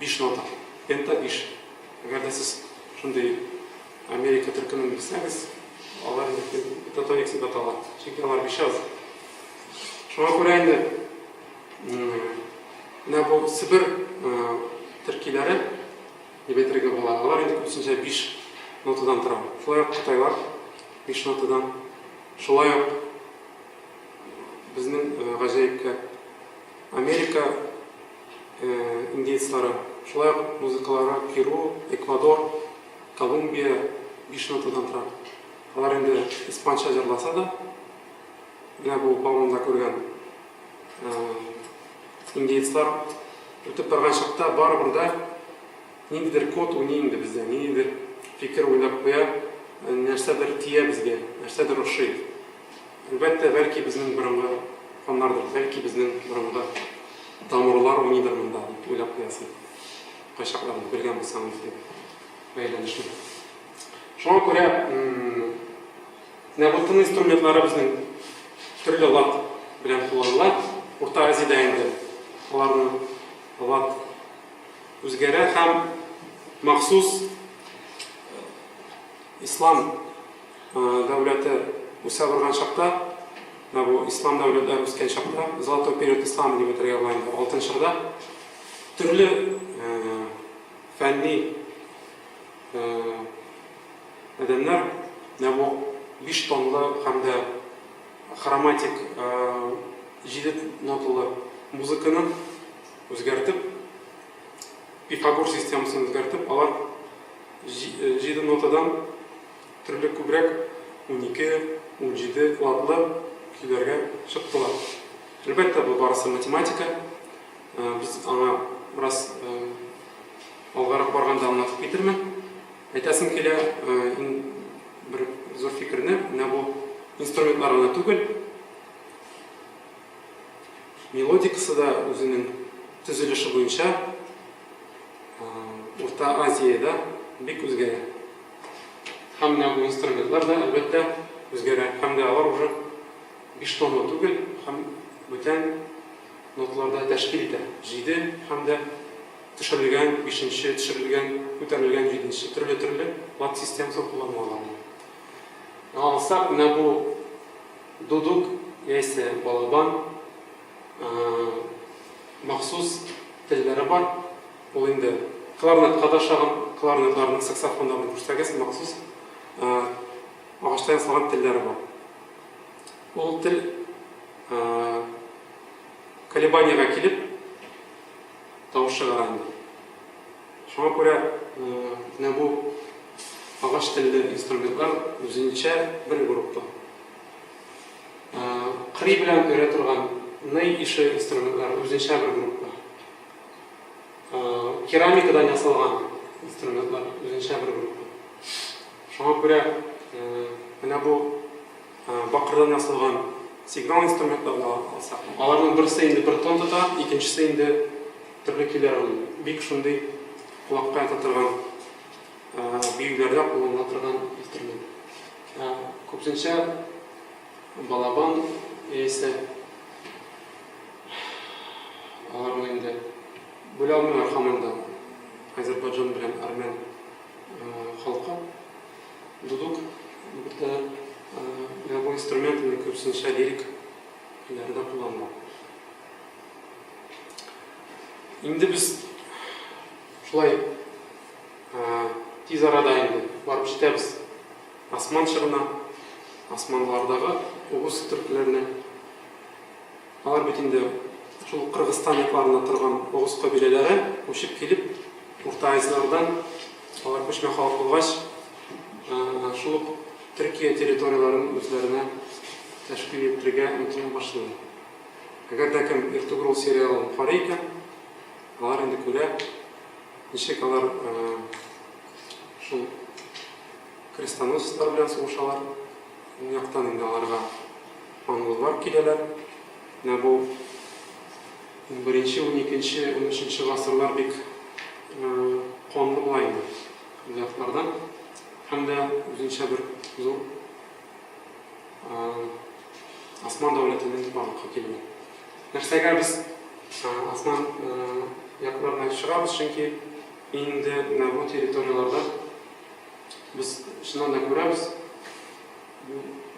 5 нота. Пента 5. Әгәр дә сез шундый Америка төркемен белсәгез, алар инде пентатоник дип атала. Чөнки алар бишәү. Шуңа күрә инде менә бу Себер төркиләре дип әйтергә була. Алар инде күбесенчә 5 нотадан тора. Шулай ук кытайлар 5 нотадан. Шулай ук безнең гаҗәепкә Америка индеецлары, шулай ук музыкалары Перу, Эквадор, Колумбия 5 нотадан тора. Алар инде испанча җырласа да, менә бу Бауманда күргән индеецлар үтеп барган чакта барыбер дә ниндидер код уйный инде бездә, ниндидер фикер уйлап куя, нәрсәдер тия безгә, нәрсәдер ошый. Әлбәттә, бәлки безнең борынгы каннардыр, бәлки безнең борынгы тамырлар уйныйдыр монда, дип уйлап куясың. Кайчакларда белгән булсаң инде бәйләнешне. Шуңа күрә менә бу тын инструментлары безнең төрле лад белән кулланыла. Урта Азиядә инде аларны лад үзгәрә һәм махсус ислам дәүләте үсә барган чакта, менә бу ислам дәүләтләре үскән чакта, золотой период ислама дип әйтергә була инде, алтын чорда төрле фәнни адәмнәр менә бу 5 тонлы һәм дә хроматик 7 ноталы музыканы үзгәртеп, Пифагор системасын үзгәртеп, алар 7 нотадан төрле күбрәк 12, 17 ладлы көйләргә чыктылар. Әлбәттә, бу барысы математика. Без аңа бераз алгарак барганда аңлатып китермен. Әйтәсем килә, иң бер зур фикерне, менә бу инструментлар гына түгел, мелодикасы да үзенең төзелеше буенча Урта Азиядә бик үзгәрә. Һәм менә бу инструментлар да, әлбәттә, үзгәрә. Һәм дә алар уже 5 тонлы түгел, һәм бүтән ноталарда тәшкил итә. 7 һәм дә төшерелгән, бишенче, төшерелгән, күтәрелгән, җиденче, төрле-төрле лад системасы кулланыла аларда. Алсак, менә бу дудук яисә балабан махсус телләре бар. Ул инде кларнетка да ошаган, кларнетларның, саксофоннарны күрсәгез, махсус агачтан ясалган телләре бар. Ул тел колебаниягә килеп тавыш чыгара инде. Шуңа күрә менә бу агач телле инструментлар үзенчә бер группа. Кырый белән өрә торган ней ише инструментлар үзенчә бер группа. Керамикадан ясалган инструментлар үзенчә бер группа. Шуңа күрә менә бу бакырдан ясалган сигнал инструментларны алсак, аларның берсе инде бер тон тота, икенчесе инде төрле көйләр уйный. Бик шундый колакка ята торган биюләрдә кулланыла торган инструмент. Күбесенчә балабан яисә Аларны инде бүлә алмыйлар һаман да Азербайджан белән армян халкы. Дудук бирдә менә бу инструмент инде күбесенчә лирик көйләрдә кулланыла. Инде без шулай тиз арада инде барып җитәбез Осман чорына, османлылардагы угыз төркләренә. Алар бит инде шул Кыргызстан якларында торган огыз кабиләләре күчеп килеп, Урта Азиялардан алар күчмә халык булгач, шул ук Төркия территорияләрен үзләренә тәшкил иттерергә омтыла башлыйлар. Әгәр дә кем Эртугрул сериалын карый икән, алар инде күрә, ничек алар шул крестоносецлар белән сугышалар. Ул яктан инде аларга монголлар киләләр. Менә бу унберенче, уникенче, унөченче гасырлар бик канлы була инде ул якларда. Һәм дә үзенчә бер зур Осман дәүләтенең барлыкка килүе. Нәрсәгә без Осман якларына чыгабыз? Чөнки инде менә бу территорияләрдә без чыннан да күрәбез, бу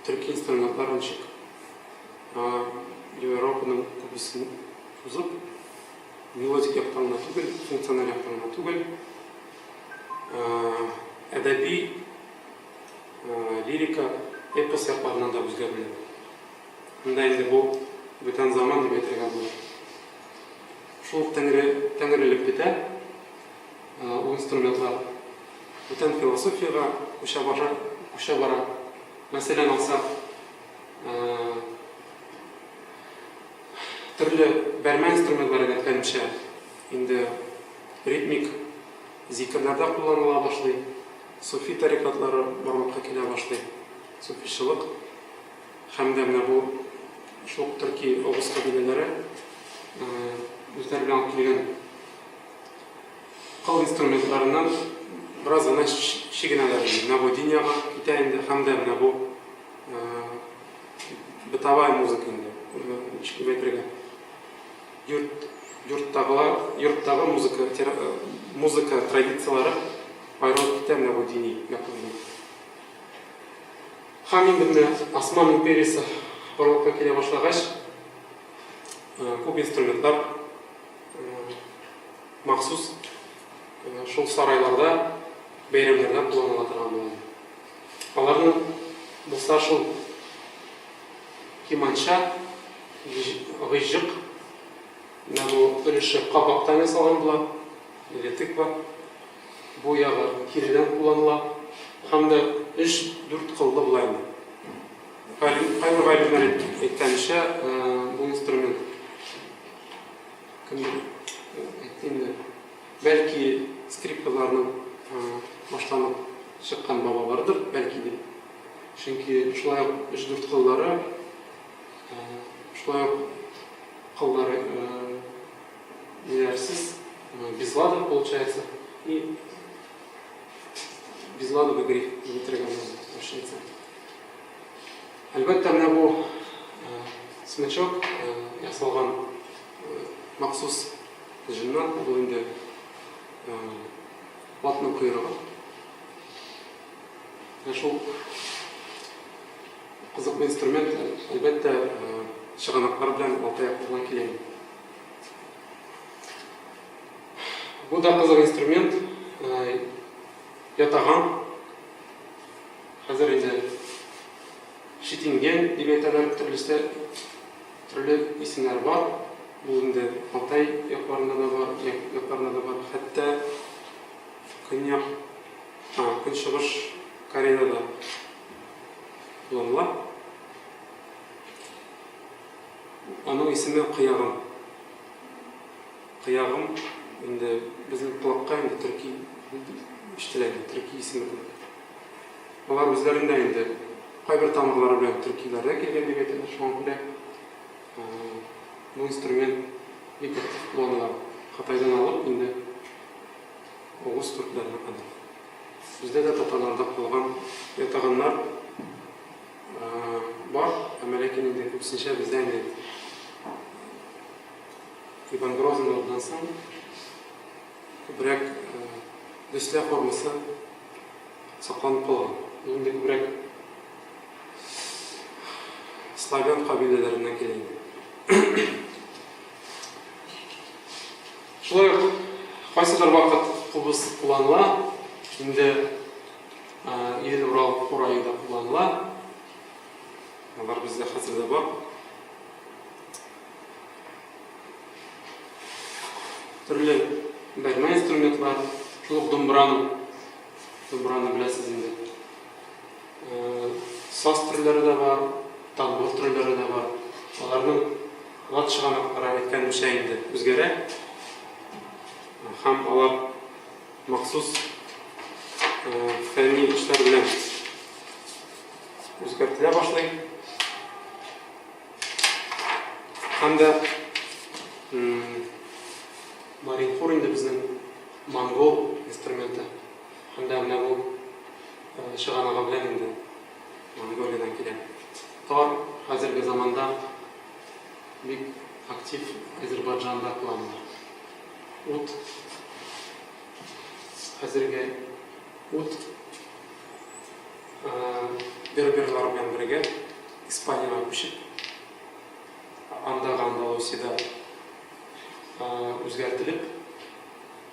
төрки инструментлар ничек Европаның күбесен узып, мелодик яктан гына түгел, функциональ яктан гына түгел, әдәби лирика, эпос якларыннан да үзгәрүләр. Монда инде бу бүтән заман дип әйтергә була. Шул ук тәңре, тәңрелек бетә, ул инструментлар бүтән философиягә күчә бара, күчә бара. Мәсәлән, алсак, төрле бәрмә инструментлары әйткәнемчә, инде ритмик зикерләрдә кулланыла башлый. Суфи тарикатлары барлыкка килә башлый. Суфичылык һәм дә менә бу шул ук төрки огыз кабиләләре үзләре белән алып килгән кыл инструментларыннан бераз гына чигенәләр инде. Менә бу дин ягы китә инде һәм дә менә бу бытовая музыка инде, ничек дип әйтергә, йорт, йорттагылар, йорттагы музыка, музыка традицияләре аерылып китә менә бу дини яклардан. Һәм инде менә Осман империясе барлыкка килә башлагач, күп инструментлар махсус шул сарайларда, бәйрәмнәрдә кулланыла торган була. Аларның булса шул киманча, гыйҗык, менә бу өлеше кабактан ясалган була, или тыква. Бу ягы тиредән кулланыла һәм дә өч-дүрт кыллы була инде. Кайбер галимнәр әйткәнчә, бу инструмент кемдер әйтте инде, бәлки скрипкаларның башланып чыккан бабаларыдыр, бәлки дип. Чөнки шулай ук өч-дүрт кыллары, шулай ук кыллары ниләрсез, без лада получается, и без ладовый гриф дип әйтергә була, русча әйтсәк. Әлбәттә, менә бу смычок ясалган махсус җеннән, бу инде атның койрыгы. Менә шул кызыклы инструмент, әлбәттә, чыганаклар белән Алтай якларыннан килә. Бу да кызык инструмент, ятаган. Хәзер инде шитинген дип әйтәләр, төрлесе төрле исемнәр бар. Бу инде Алтай якларында да бар, якларында да бар. Хәтта көньяк, көнчыгыш Кореяда да кулланыла. Аның исеме Кыягым. Кыягым инде безнең колакка инде төрки ишетелә инде, төрки исеме кебек. Алар үзләрендә инде кайбер тамырлары белән төркиләрдән килгән дип әйтәләр, шуңа күрә бу инструмент бик актив кулланыла. Кытайдан алып инде огуз төркләренә кадәр. Бездә дә татарларда калган ятаганнар Бар, әмма ләкин инде күбесенчә бездә инде Иван Грозныйдан соң күбрәк гөслә формасы сакланып калган. Ул инде күбрәк славян кабиләләреннән килә инде. Шулай ук кайсыдыр вакыт кубыз кулланыла. Инде Идел-Урал курае да кулланыла. Алар бездә хәзер дә бар. Төрле бәрмә инструментлар, шул ук домбраның, домбраны беләсез инде. Саз төрләре дә бар, тамбур төрләре дә бар. Аларның Лад чыганаклары әйткәнемчә инде үзгәрә һәм алар махсус фәнни эшләр белән үзгәртелә башлый. Һәм дә маринхур инде безнең монгол инструменты. Һәм дә менә бу чыганагы белән инде Монголиядән килә. Тар хәзерге заманда бик актив Әзербайҗанда кулланыла. Ут хәзерге ут берберлар белән бергә Испаниягә күчеп, андагы Андалусиядә үзгәртелеп,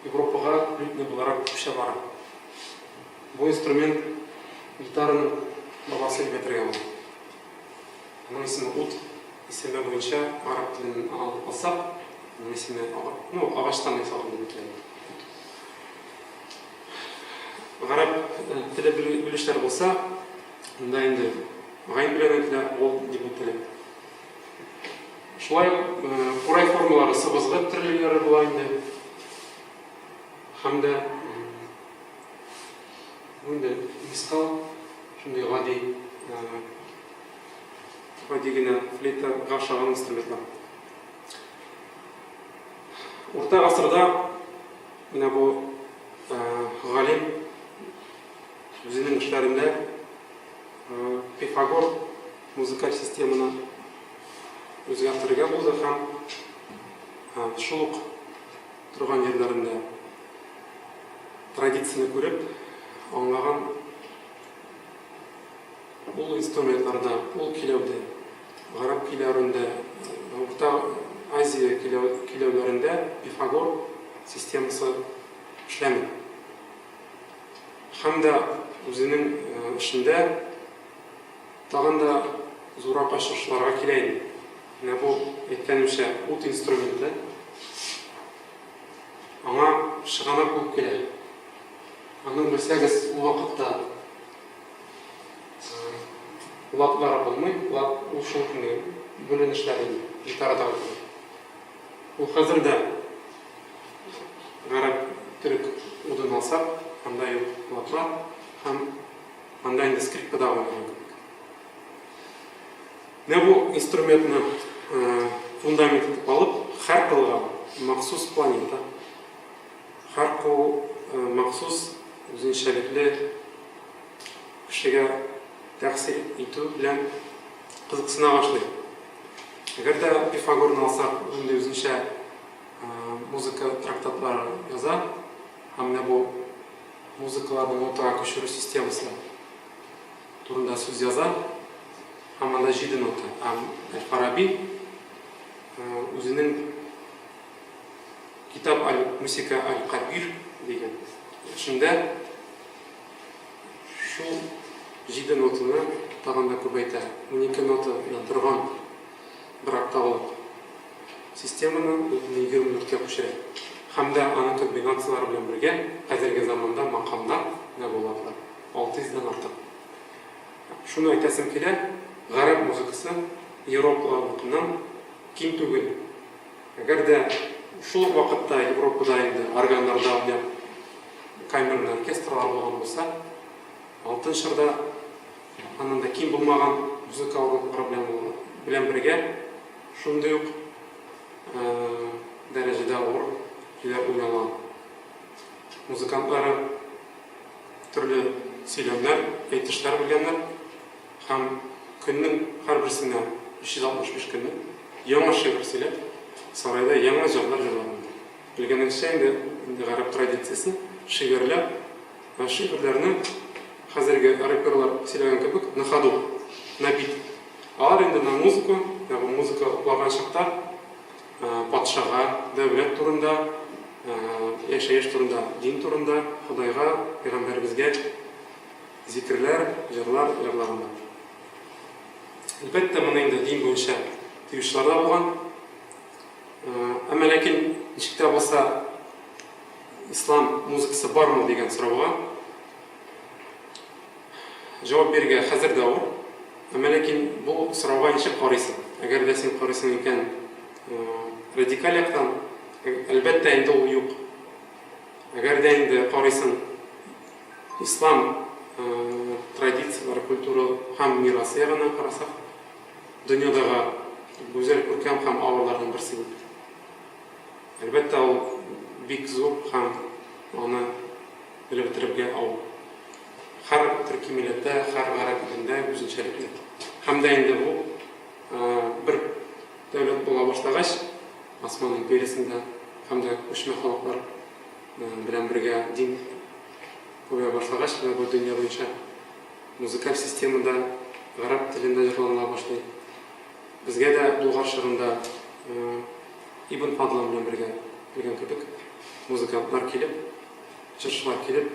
Европага лютня буларак күчә бара. Бу инструмент гитараның бабасы дип әйтергә була. Аның исеме ут, исеме буенча гарәп теленнән алсак, аның исеме ну, агачтан ясалган дип әйтелә. Гарәп теле белүчеләр булса, монда инде гайн белән әйтелә, ул дип әйтелә. Шулай ук курай формалары сыбызгы төрлеләре була инде. Һәм дә Бу инде мискал, шундый гади, гади генә флейтага охшаган инструментлар. Урта гасырда менә бу галим үзенең эшләрендә Пифагор музыкаль системаны үзгәртергә булды һәм шул ук торган җирләрендә традицияне күреп, аңлаган ул инструментларда, ул көйләүдә, гарәп көйләрендә, Урта Азия көйләүләрендә Пифагор системасы эшләми. Һәм дә үзенең эшендә тагын да зуррак ачышларга килә инде. Менә бу, әйткәнемчә, ут инструменты. Аңа чыганак булып килә. Аның, белсәгез, ул вакытта ладлары булмый, лад ул шул көнге бүленешләр инде, гитарадагы кебек. Ул хәзер дә гарәп, төрек удын алсак, анда юк ладлар һәм анда инде скрипкада уйнаган кебек. Менә бу инструментны фундамент итеп алып, һәр кылга махсус планета, һәр кыл махсус үзенчәлекле кешегә тәэсир итү белән кызыксына башлый. Әгәр дә Пифагорны алсак, ул инде үзенчә музыка трактатлары яза һәм менә бу музыкаларны нотага күчерү системасы турында сүз яза һәм анда җиде нота. Ә Әл-Фараби үзенең Китап аль-Мусика аль-Кабир дигән эшендә шул җиде нотаны тагын да күбәйтә. 12 нотадан торган бер октавалык системаны ул 24-кә күчерә. Һәм дә аның комбинацияләре белән бергә хәзерге заманда макамнар да буладылар. 600 дән артык. Шуны әйтәсем килә, гарәп музыкасы европаларныкыннан ким түгел. Әгәр дә шул ук вакытта Европада инде органнарда уйнап камерный оркестрлар булган булса, Алтын чорда аннан да ким булмаган музыка алган белән бергә шундый ук дәрәҗәдә авыр көйләр уйналган. Музыкантлары төрле сөйләмнәр, әйтешләр белгәннәр һәм көннең һәрберсенә 365 көнне яңа шигырь сөйләп, сарайда яңа җырлар җырлаганнар. Белгәнегезчә инде, инде гарәп традициясе, шигырьләр, ә шигырьләрне хәзерге рэперлар сөйләгән кебек на ходу, на бит. Алар инде на музыку, ягъни музыка уклаган чакта патшага, дәүләт турында, яшәеш турында, дин турында, Ходайга, пәйгамбәребезгә зикерләр, җырлар җырлаганнар. Әлбәттә, моны инде дин буенча тыючылар да булган. Әмма ләкин ничек тә булса ислам музыкасы бармы дигән сорауга җавап бирергә хәзер дә авыр. Әмма ләкин бу сорауга ничек карыйсың? Әгәр дә син карыйсың икән, Радикаль яктан, әлбәттә, инде ул юк. Әгәр дә инде карыйсың, ислам традицияләре, культура һәм мирасы ягыннан карасак, дөньядагы гүзәл, күркәм һәм авырларның берсе бит. Әлбәттә, ул бик зур һәм аны белеп бетерергә авыр. Һәр төрки милләттә, һәр гарәп илендә үзенчәлекле. Һәм дә инде бу бер дәүләт була башлагач, Осман империясендә һәм дә күчмә халыклар белән бергә дин күбәя башлагач, менә бу дөнья буенча музыкаль системада гарәп телендә җырланыла башлый. Безгә дә Болгар чорында Ибн Фадлан белән бергә килгән кебек музыкантлар килеп, җырчылар килеп,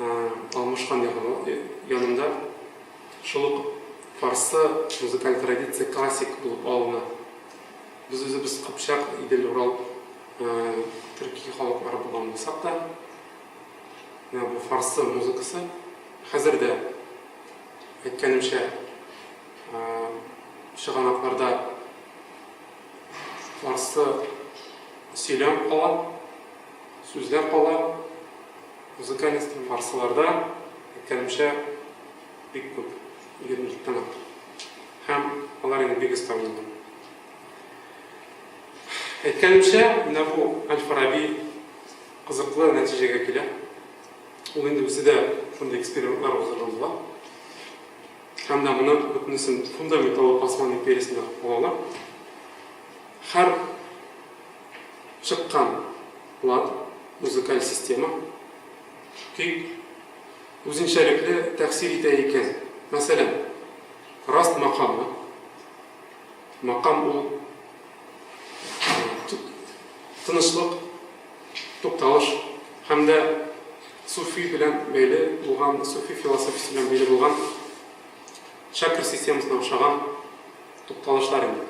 Алмыш хан янында шул ук фарсы музыкаль традиция классик булып алына. Без үзебез кыпчак, Идел-Урал төрки халыклары булган булсак та, менә бу фарсы музыкасы хәзер дә, әйткәнемчә, чыганакларда фарсы сөйләм кала, сүзләр кала, музыкаль инструмент фарсыларда, әйткәнемчә, бик күп, 20 артык. Һәм алар инде бик оста уйныйлар. Әйткәнемчә, менә бу Әл-Фараби кызыклы нәтиҗәгә килә. Ул инде үзе дә шундый экспериментлар уздырган була. Һәм дә моны бөтенесен фундаменталлы Осман империясендә алалар. Һәр чыккан лад, музыкаль система, көй үзенчәлекле тәэсир итә икән. Мәсәлән, Раст макамы. Макам ул тынычлык, тукталыш һәм дә суфи белән бәйле булган, суфи философиясе белән бәйле булган чакра системасына охшаган тукталышлар инде.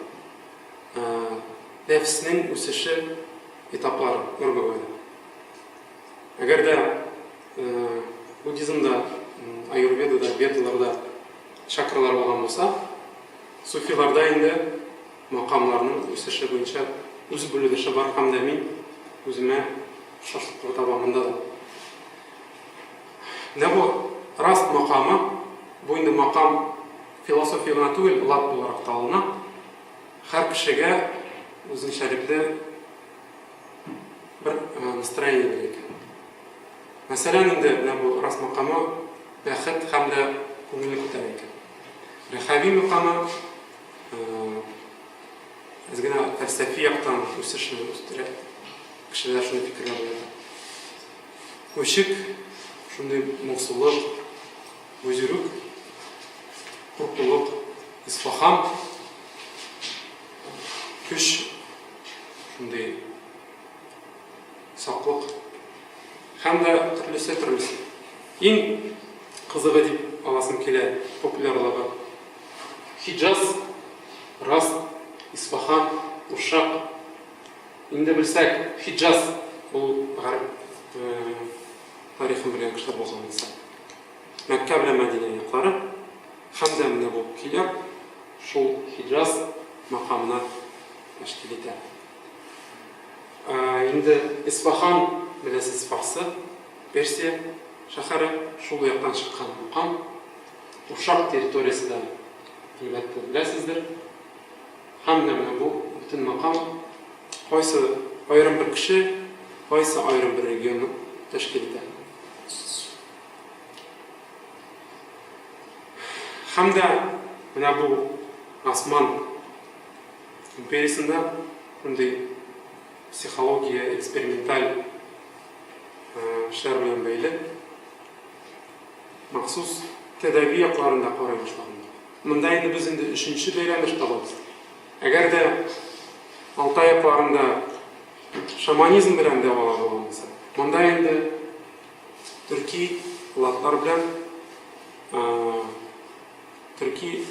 Нәфеснең үсеше этаплары, грубо говоря. Әгәр дә буддизмда, аюрведада, ведаларда чакралар булган булса, суфиларда инде макамларның үсеше буенча үз бүленеше бар һәм дә мин үземә охшашлыклар табам монда да. Менә бу Раст макамы, бу инде макам философия гына түгел, лад буларак та алына. Һәр кешегә үзенчәлекле бер настроение бирә икән. Мәсәлән, инде менә бу Рас макамы бәхет һәм дә күңелне күтәрә икән. Рәхәви макамы әз генә фәлсәфи яктан үсешне үстерә. Кешеләр шундый фикерләр уята. Күчек, шундый моңсулык, Бузирүк, куркулык, Исфахан, көч, шундый саклык һәм дә төрлесе төрлесе. Иң кызыгы дип аласым килә популярлыгы. Хиджаз, Раст, Исфахан, Ушак. Инде белсәк, Хиджаз ул гарәп тарихын белгән кешеләр булган булса. Мәккә белән Мәдинә яклары һәм дә менә бу көйләр шул Хиджаз макамына тәшкил итә. Инде Исфахан, беләсез, фарсы, Персия шәһәре, шул яктан чыккан макам. Ушак территориясе дә, әлбәттә, беләсездер. Һәм дә менә бу бөтен макам кайсы аерым бер кеше, кайсы аерым бер регионны тәшкил итә. Һәм дә менә бу Осман империясендә шундый психология, эксперименталь эшләр белән бәйле махсус тәдави якларын да карый башлаганнар. Монда инде без инде өченче бәйләнеш табабыз. Әгәр дә Алтай якларында шаманизм белән дәвалау булган булса, монда инде төрки латлар белән төрки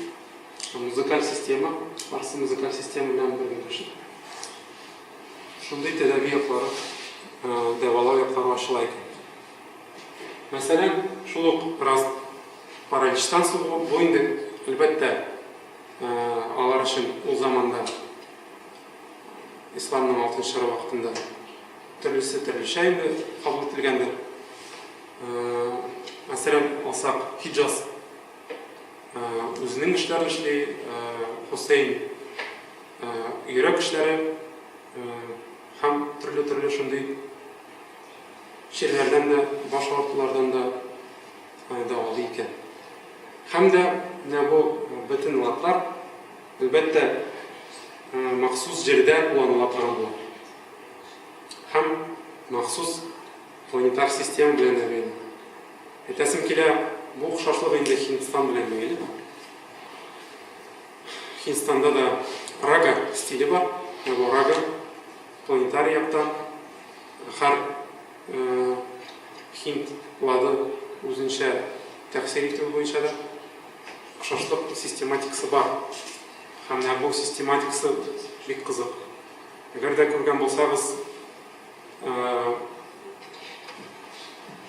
музыкаль система, фарсы музыкаль система белән бергәләшеп, шундый тәдави яклары, дәвалау яклары ачыла икән. Мәсәлән, шул ук бераз параличтан сугу, бу инде, әлбәттә, алар өчен ул заманда Исламның алтын чоры вакытында. Төрлесе төрлечә инде кабул ителгәндер. Мәсәлән, алсак, Хиджаз үзенең эшләрен эшли, Хусейн йөрәк эшләре һәм төрле-төрле шундый чирләрдән дә, баш авыртулардан да дәвалый икән. Һәм дә менә бу бөтен ладлар, әлбәттә, махсус җирдә кулланыла торган була. Һәм махсус планетар система белән дә бәйле. Әйтәсем килә, бу охшашлык инде Һиндстан белән бәйле. Һиндстанда да рага стиле бар. Менә бу рага планетар яктан һәр һинд лады үзенчә тәэсир итүе буенча да охшашлык систематикасы бар. Һәм менә бу систематикасы бик кызык. Әгәр дә күргән булсагыз,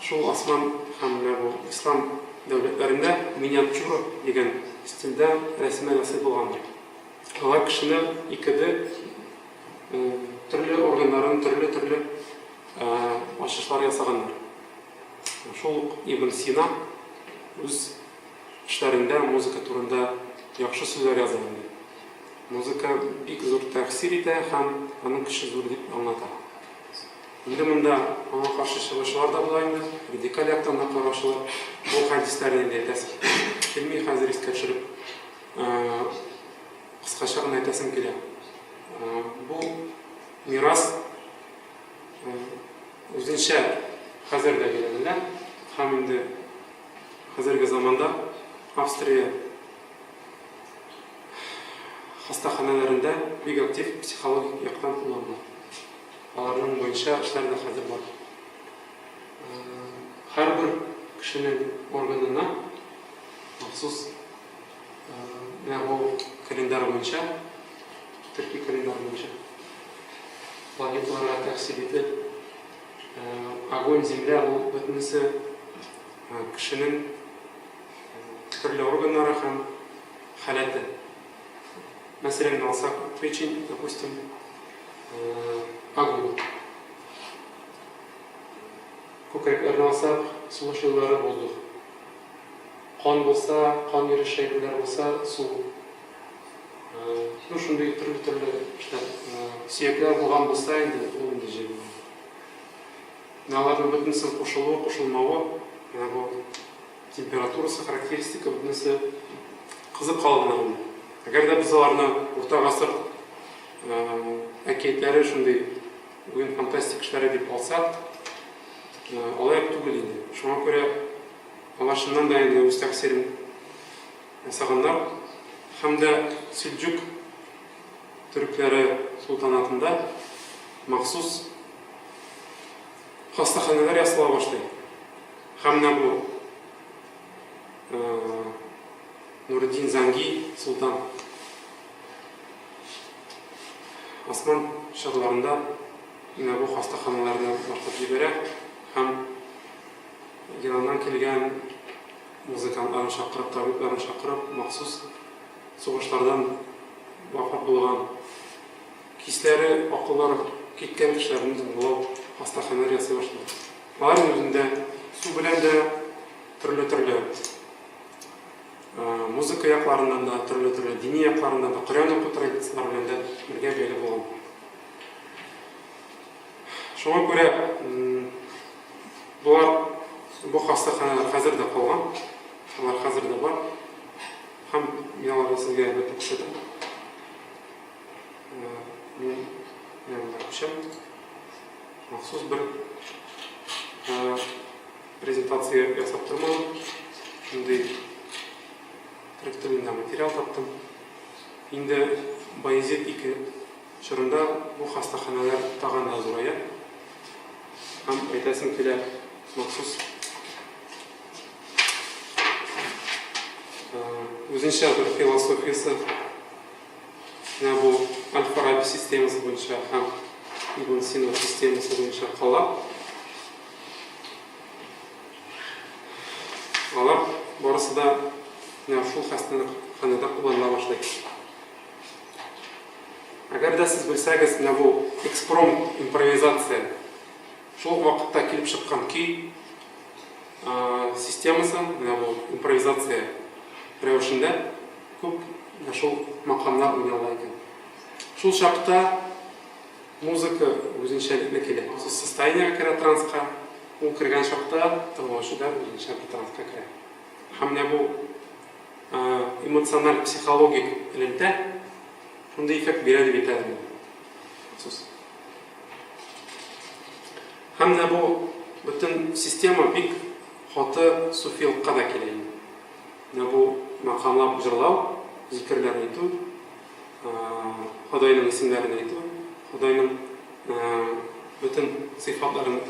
шул осман һәм менә бу ислам дәүләтләрендә миниатюра дигән стильдә рәсемнәр ясый булгандыр. Алар кешене 2D төрле органнарын төрле-төрле ачышлар ясаганнар. Шул ук Ибн Сина үз эшләрендә музыка турында яхшы сүзләр яза инде. Музыка бик зур тәэсир итә һәм аның көче зур дип аңлата. Инде монда аңа каршы чыгучылар да була инде, радикаль яктан да караучылар. Бу хәдисләрне инде әйтәсе килми хәзер искә төшереп. Кыскача гына әйтәсем килә. Бу мирас үзенчә хәзер дә өйрәнелә һәм инде хәзерге заманда Австрия хастаханәләрендә бик актив психологик яктан кулланыла. Аларның буенча эшләр дә хәзер бар. Һәрбер кешенең органына махсус менә бу календарь буенча, төрки календарь буенча планеталарга тәэсир итеп, огонь, земля ул бөтенесе кешенең төрле органнары һәм халәте. Мәсәлән, алсак, печень, допустим, огонь. Күкрәкләрне алсак, сулыш юллары воздух. Кан булса, кан йөреше әйберләр булса, су. Ну, шундый төрле-төрле эшләр. Сөякләр булган булса инде, ул инде җир. Менә аларның бөтенесенең кушылуы, кушылмавы, менә бу температурасы, характеристика бөтенесе кызык кала менә монда. Әгәр дә без аларны урта гасыр әкиятләре шундый уен фантастик эшләре дип алсак, алай ук түгел инде. Шуңа күрә алар чыннан да инде үз тәэсирен ясаганнар. Һәм дә Сельджук төрекләре солтанатында махсус хастаханәләр ясала башлый. Һәм менә бу Нуретдин Занги солтан Осман чорларында менә бу хастаханәләрне башлап җибәрә һәм Ираннан килгән музыкантларын чакырып, табибларын чакырып, махсус сугышлардан вафат булган, хисләре, акыллары киткән кешеләрне дәвалау хастаханәләр ясый башлады. Аларның үзендә су белән дә төрле-төрле музыка якларыннан да, төрле-төрле дини якларыннан да, Коръән уку традицияләре белән дә бергә бәйле булган. Шуңа күрә болар бу хастаханәләр хәзер дә калган, алар хәзер дә бар. Һәм мин аларны сезгә әлбәттә күрсәтәм. Мин менә монда күчәм. Махсус бер презентация ясап тормадым. Шундый төрек телендә материал таптым. Инде Баязид II чорында бу хастаханәләр тагын да зурая. Һәм әйтәсем килә, махсус үзенчә бер философиясе Менә бу Аль-Фараби системасы буенча һәм Ибн Сина системасы буенча кала. Алар барысы да менә шул хастаханәдә кулланыла башлый. Әгәр дә сез белсәгез, менә бу экспромт, импровизация, шул ук вакытта килеп чыккан көй системасы, менә бу импровизация рәвешендә күп менә шул макамнар уйнала икән. Шул чакта музыка үзенчәлекле килә. Сез состояниегә керә транска, ул кергән чакта тыңлаучы да үзенчә бер транска керә. Һәм менә бу эмоциональ психологик элемтә шундый эффект бирә дип әйтә алам. Махсус. Һәм менә бу бөтен система бик каты суфилыкка да килә инде. Менә бу макамлап җырлау, зикерләр әйтү, Ходайның исемнәрен әйтү, Ходайның бөтен сыйфатларын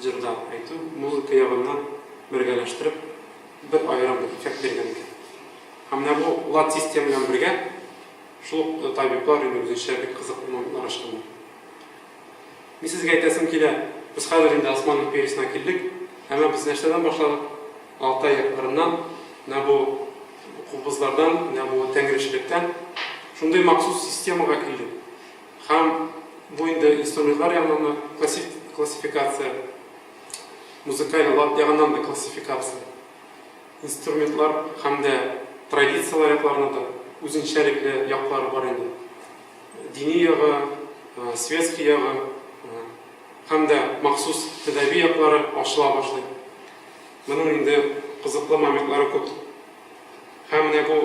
җырда әйтү, музыка ягыннан бергәләштереп, бер аерым бер эффект биргән икән. Һәм менә бу лад система белән бергә шул ук табиблар инде үзенчә бик кызыклы моментлар ачканнар. Мин сезгә әйтәсем килә, без хәзер инде Осман империясенә килдек, әмма без нәрсәдән башладык? Алтай якларыннан, менә бу кубызлардан, менә бу тәңречелектән шундый махсус системага килдек. Һәм бу инде инструментлар ягыннан да классификация, музыкаль лад ягыннан да классификация. Инструментлар һәм дә традицияләр якларына да үзенчәлекле яклары бар инде. Дини ягы, светский ягы һәм дә махсус тәдәви яклары ачыла башлый. Моның инде кызыклы моментлары күп. Һәм менә бу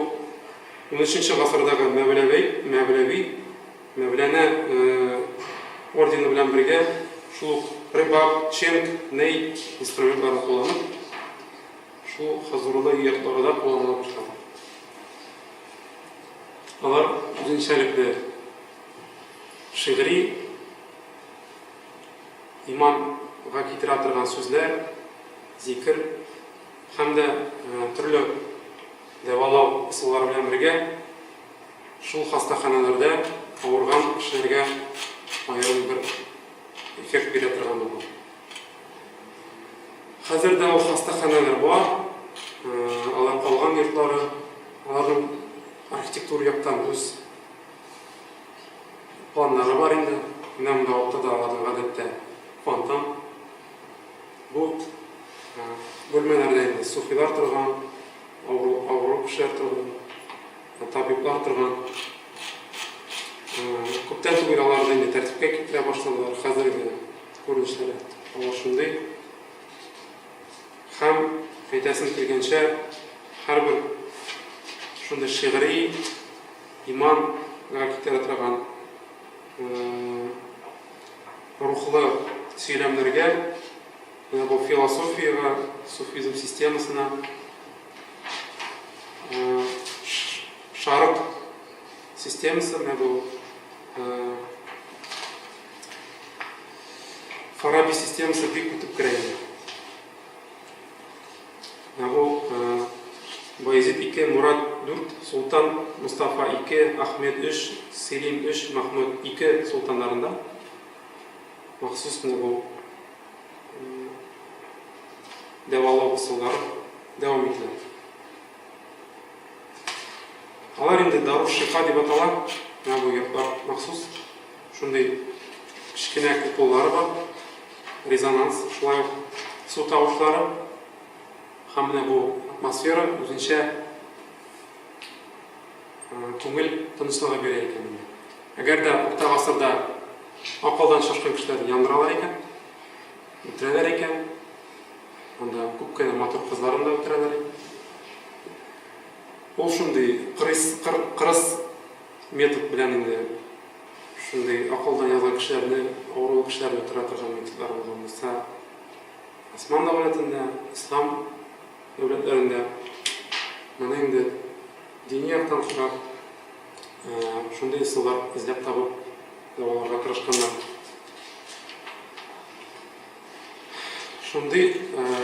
унөченче гасырдагы Мәүләви, Мәүләви, Мәүләнә ордены белән бергә шул ук рыбаб, ченг, ней инструментларын кулланып, шул хозурлы йортларда кулланыла башлады. Алар үзенчәлекле шигъри иманга китерә торган сүзләр, зикер һәм дә төрле дәвалау ысуллары белән бергә шул хастаханәләрдә авырган кешеләргә аерым бер эффект бирә торган булган. Хәзер дә ул хастаханәләр бар, алар калган йортлары, аларның архитектура яктан үз планнары бар инде. Менә монда уртада аларның гадәттә фонтан. Бу бүлмәләрдә инде суфилар торган, авыру, авыру кешеләр торган, табиблар торган. Күптән түгел аларны инде тәртипкә китерә башладылар. Хәзерге күренешләре алар шундый. Һәм әйтәсем килгәнчә, һәрбер шундый шигъри иманга китерә торган рухлы сөйләмнәргә, менә бу философиягә, суфизм системасына шарык системасы, менә бу Фараби системасы бик үтеп керә инде. Менә бу Баязид 2, Мурат 4, Султан Мустафа 2, Ахмед 3, Селим 3, Махмуд 2 султаннарында махсус менә бу дәвалау ысуллары дәвам ителә. Алар инде дару-шифа дип атала. Менә бу йортлар махсус шундый кечкенә куполлары бар. Резонанс, шулай ук су тавышлары. Һәм менә бу атмосфера үзенчә күңел тынычлыгы бирә икән инде. Әгәр дә урта гасырда акылдан шашкан кешеләрне яндыралар икән, үтерәләр икән, анда күп кенә матур кызларын да үтерәләр икән. Ул шундый кырыс, кыр, кырыс метод белән инде шундый акылдан язган кешеләрне, авырулы кешеләрне үтерә торган методлар булган булса, Осман дәүләтендә, ислам дәүләтләрендә моны инде дини яктан карап, шундый ысуллар эзләп табып дәваларга тырышканнар. Шундый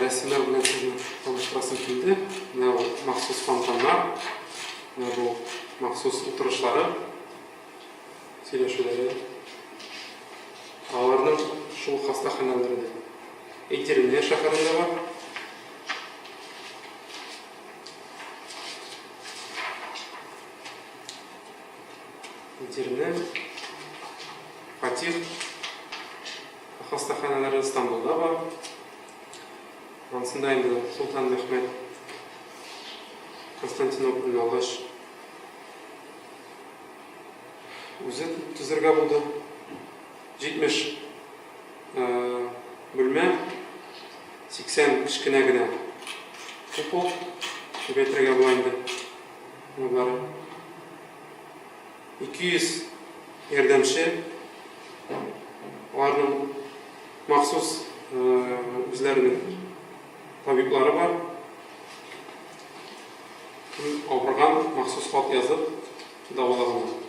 рәсемнәр белән сезне таныштырасым килде. Менә бу махсус фонтаннар, менә бу махсус утырышлары, сөйләшүләре. Аларның шул хастаханәләре дә Эдирне шәһәрендә бар. Эдирне. хастаханәләре Стамбулда бар. Ансында инде Солтан Мәхмәт Константинопольне алгач үзе төзергә булды. 70 бүлмә, 80 кечкенә генә купол дип әйтергә була инде. Болары. 200 ярдәмче, аларның махсус үзләренең табиблары бар. Кем авырган, махсус хат язып дәвалаганнар.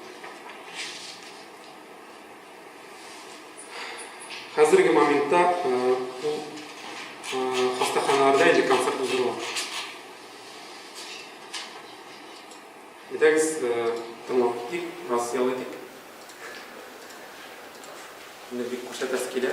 Хәзерге моментта ул хастаханәләрдә инде концерт уздырыла. Әйдәгез, тыңлап китик, бераз ял итик. Мине бик күрсәтәсе килә.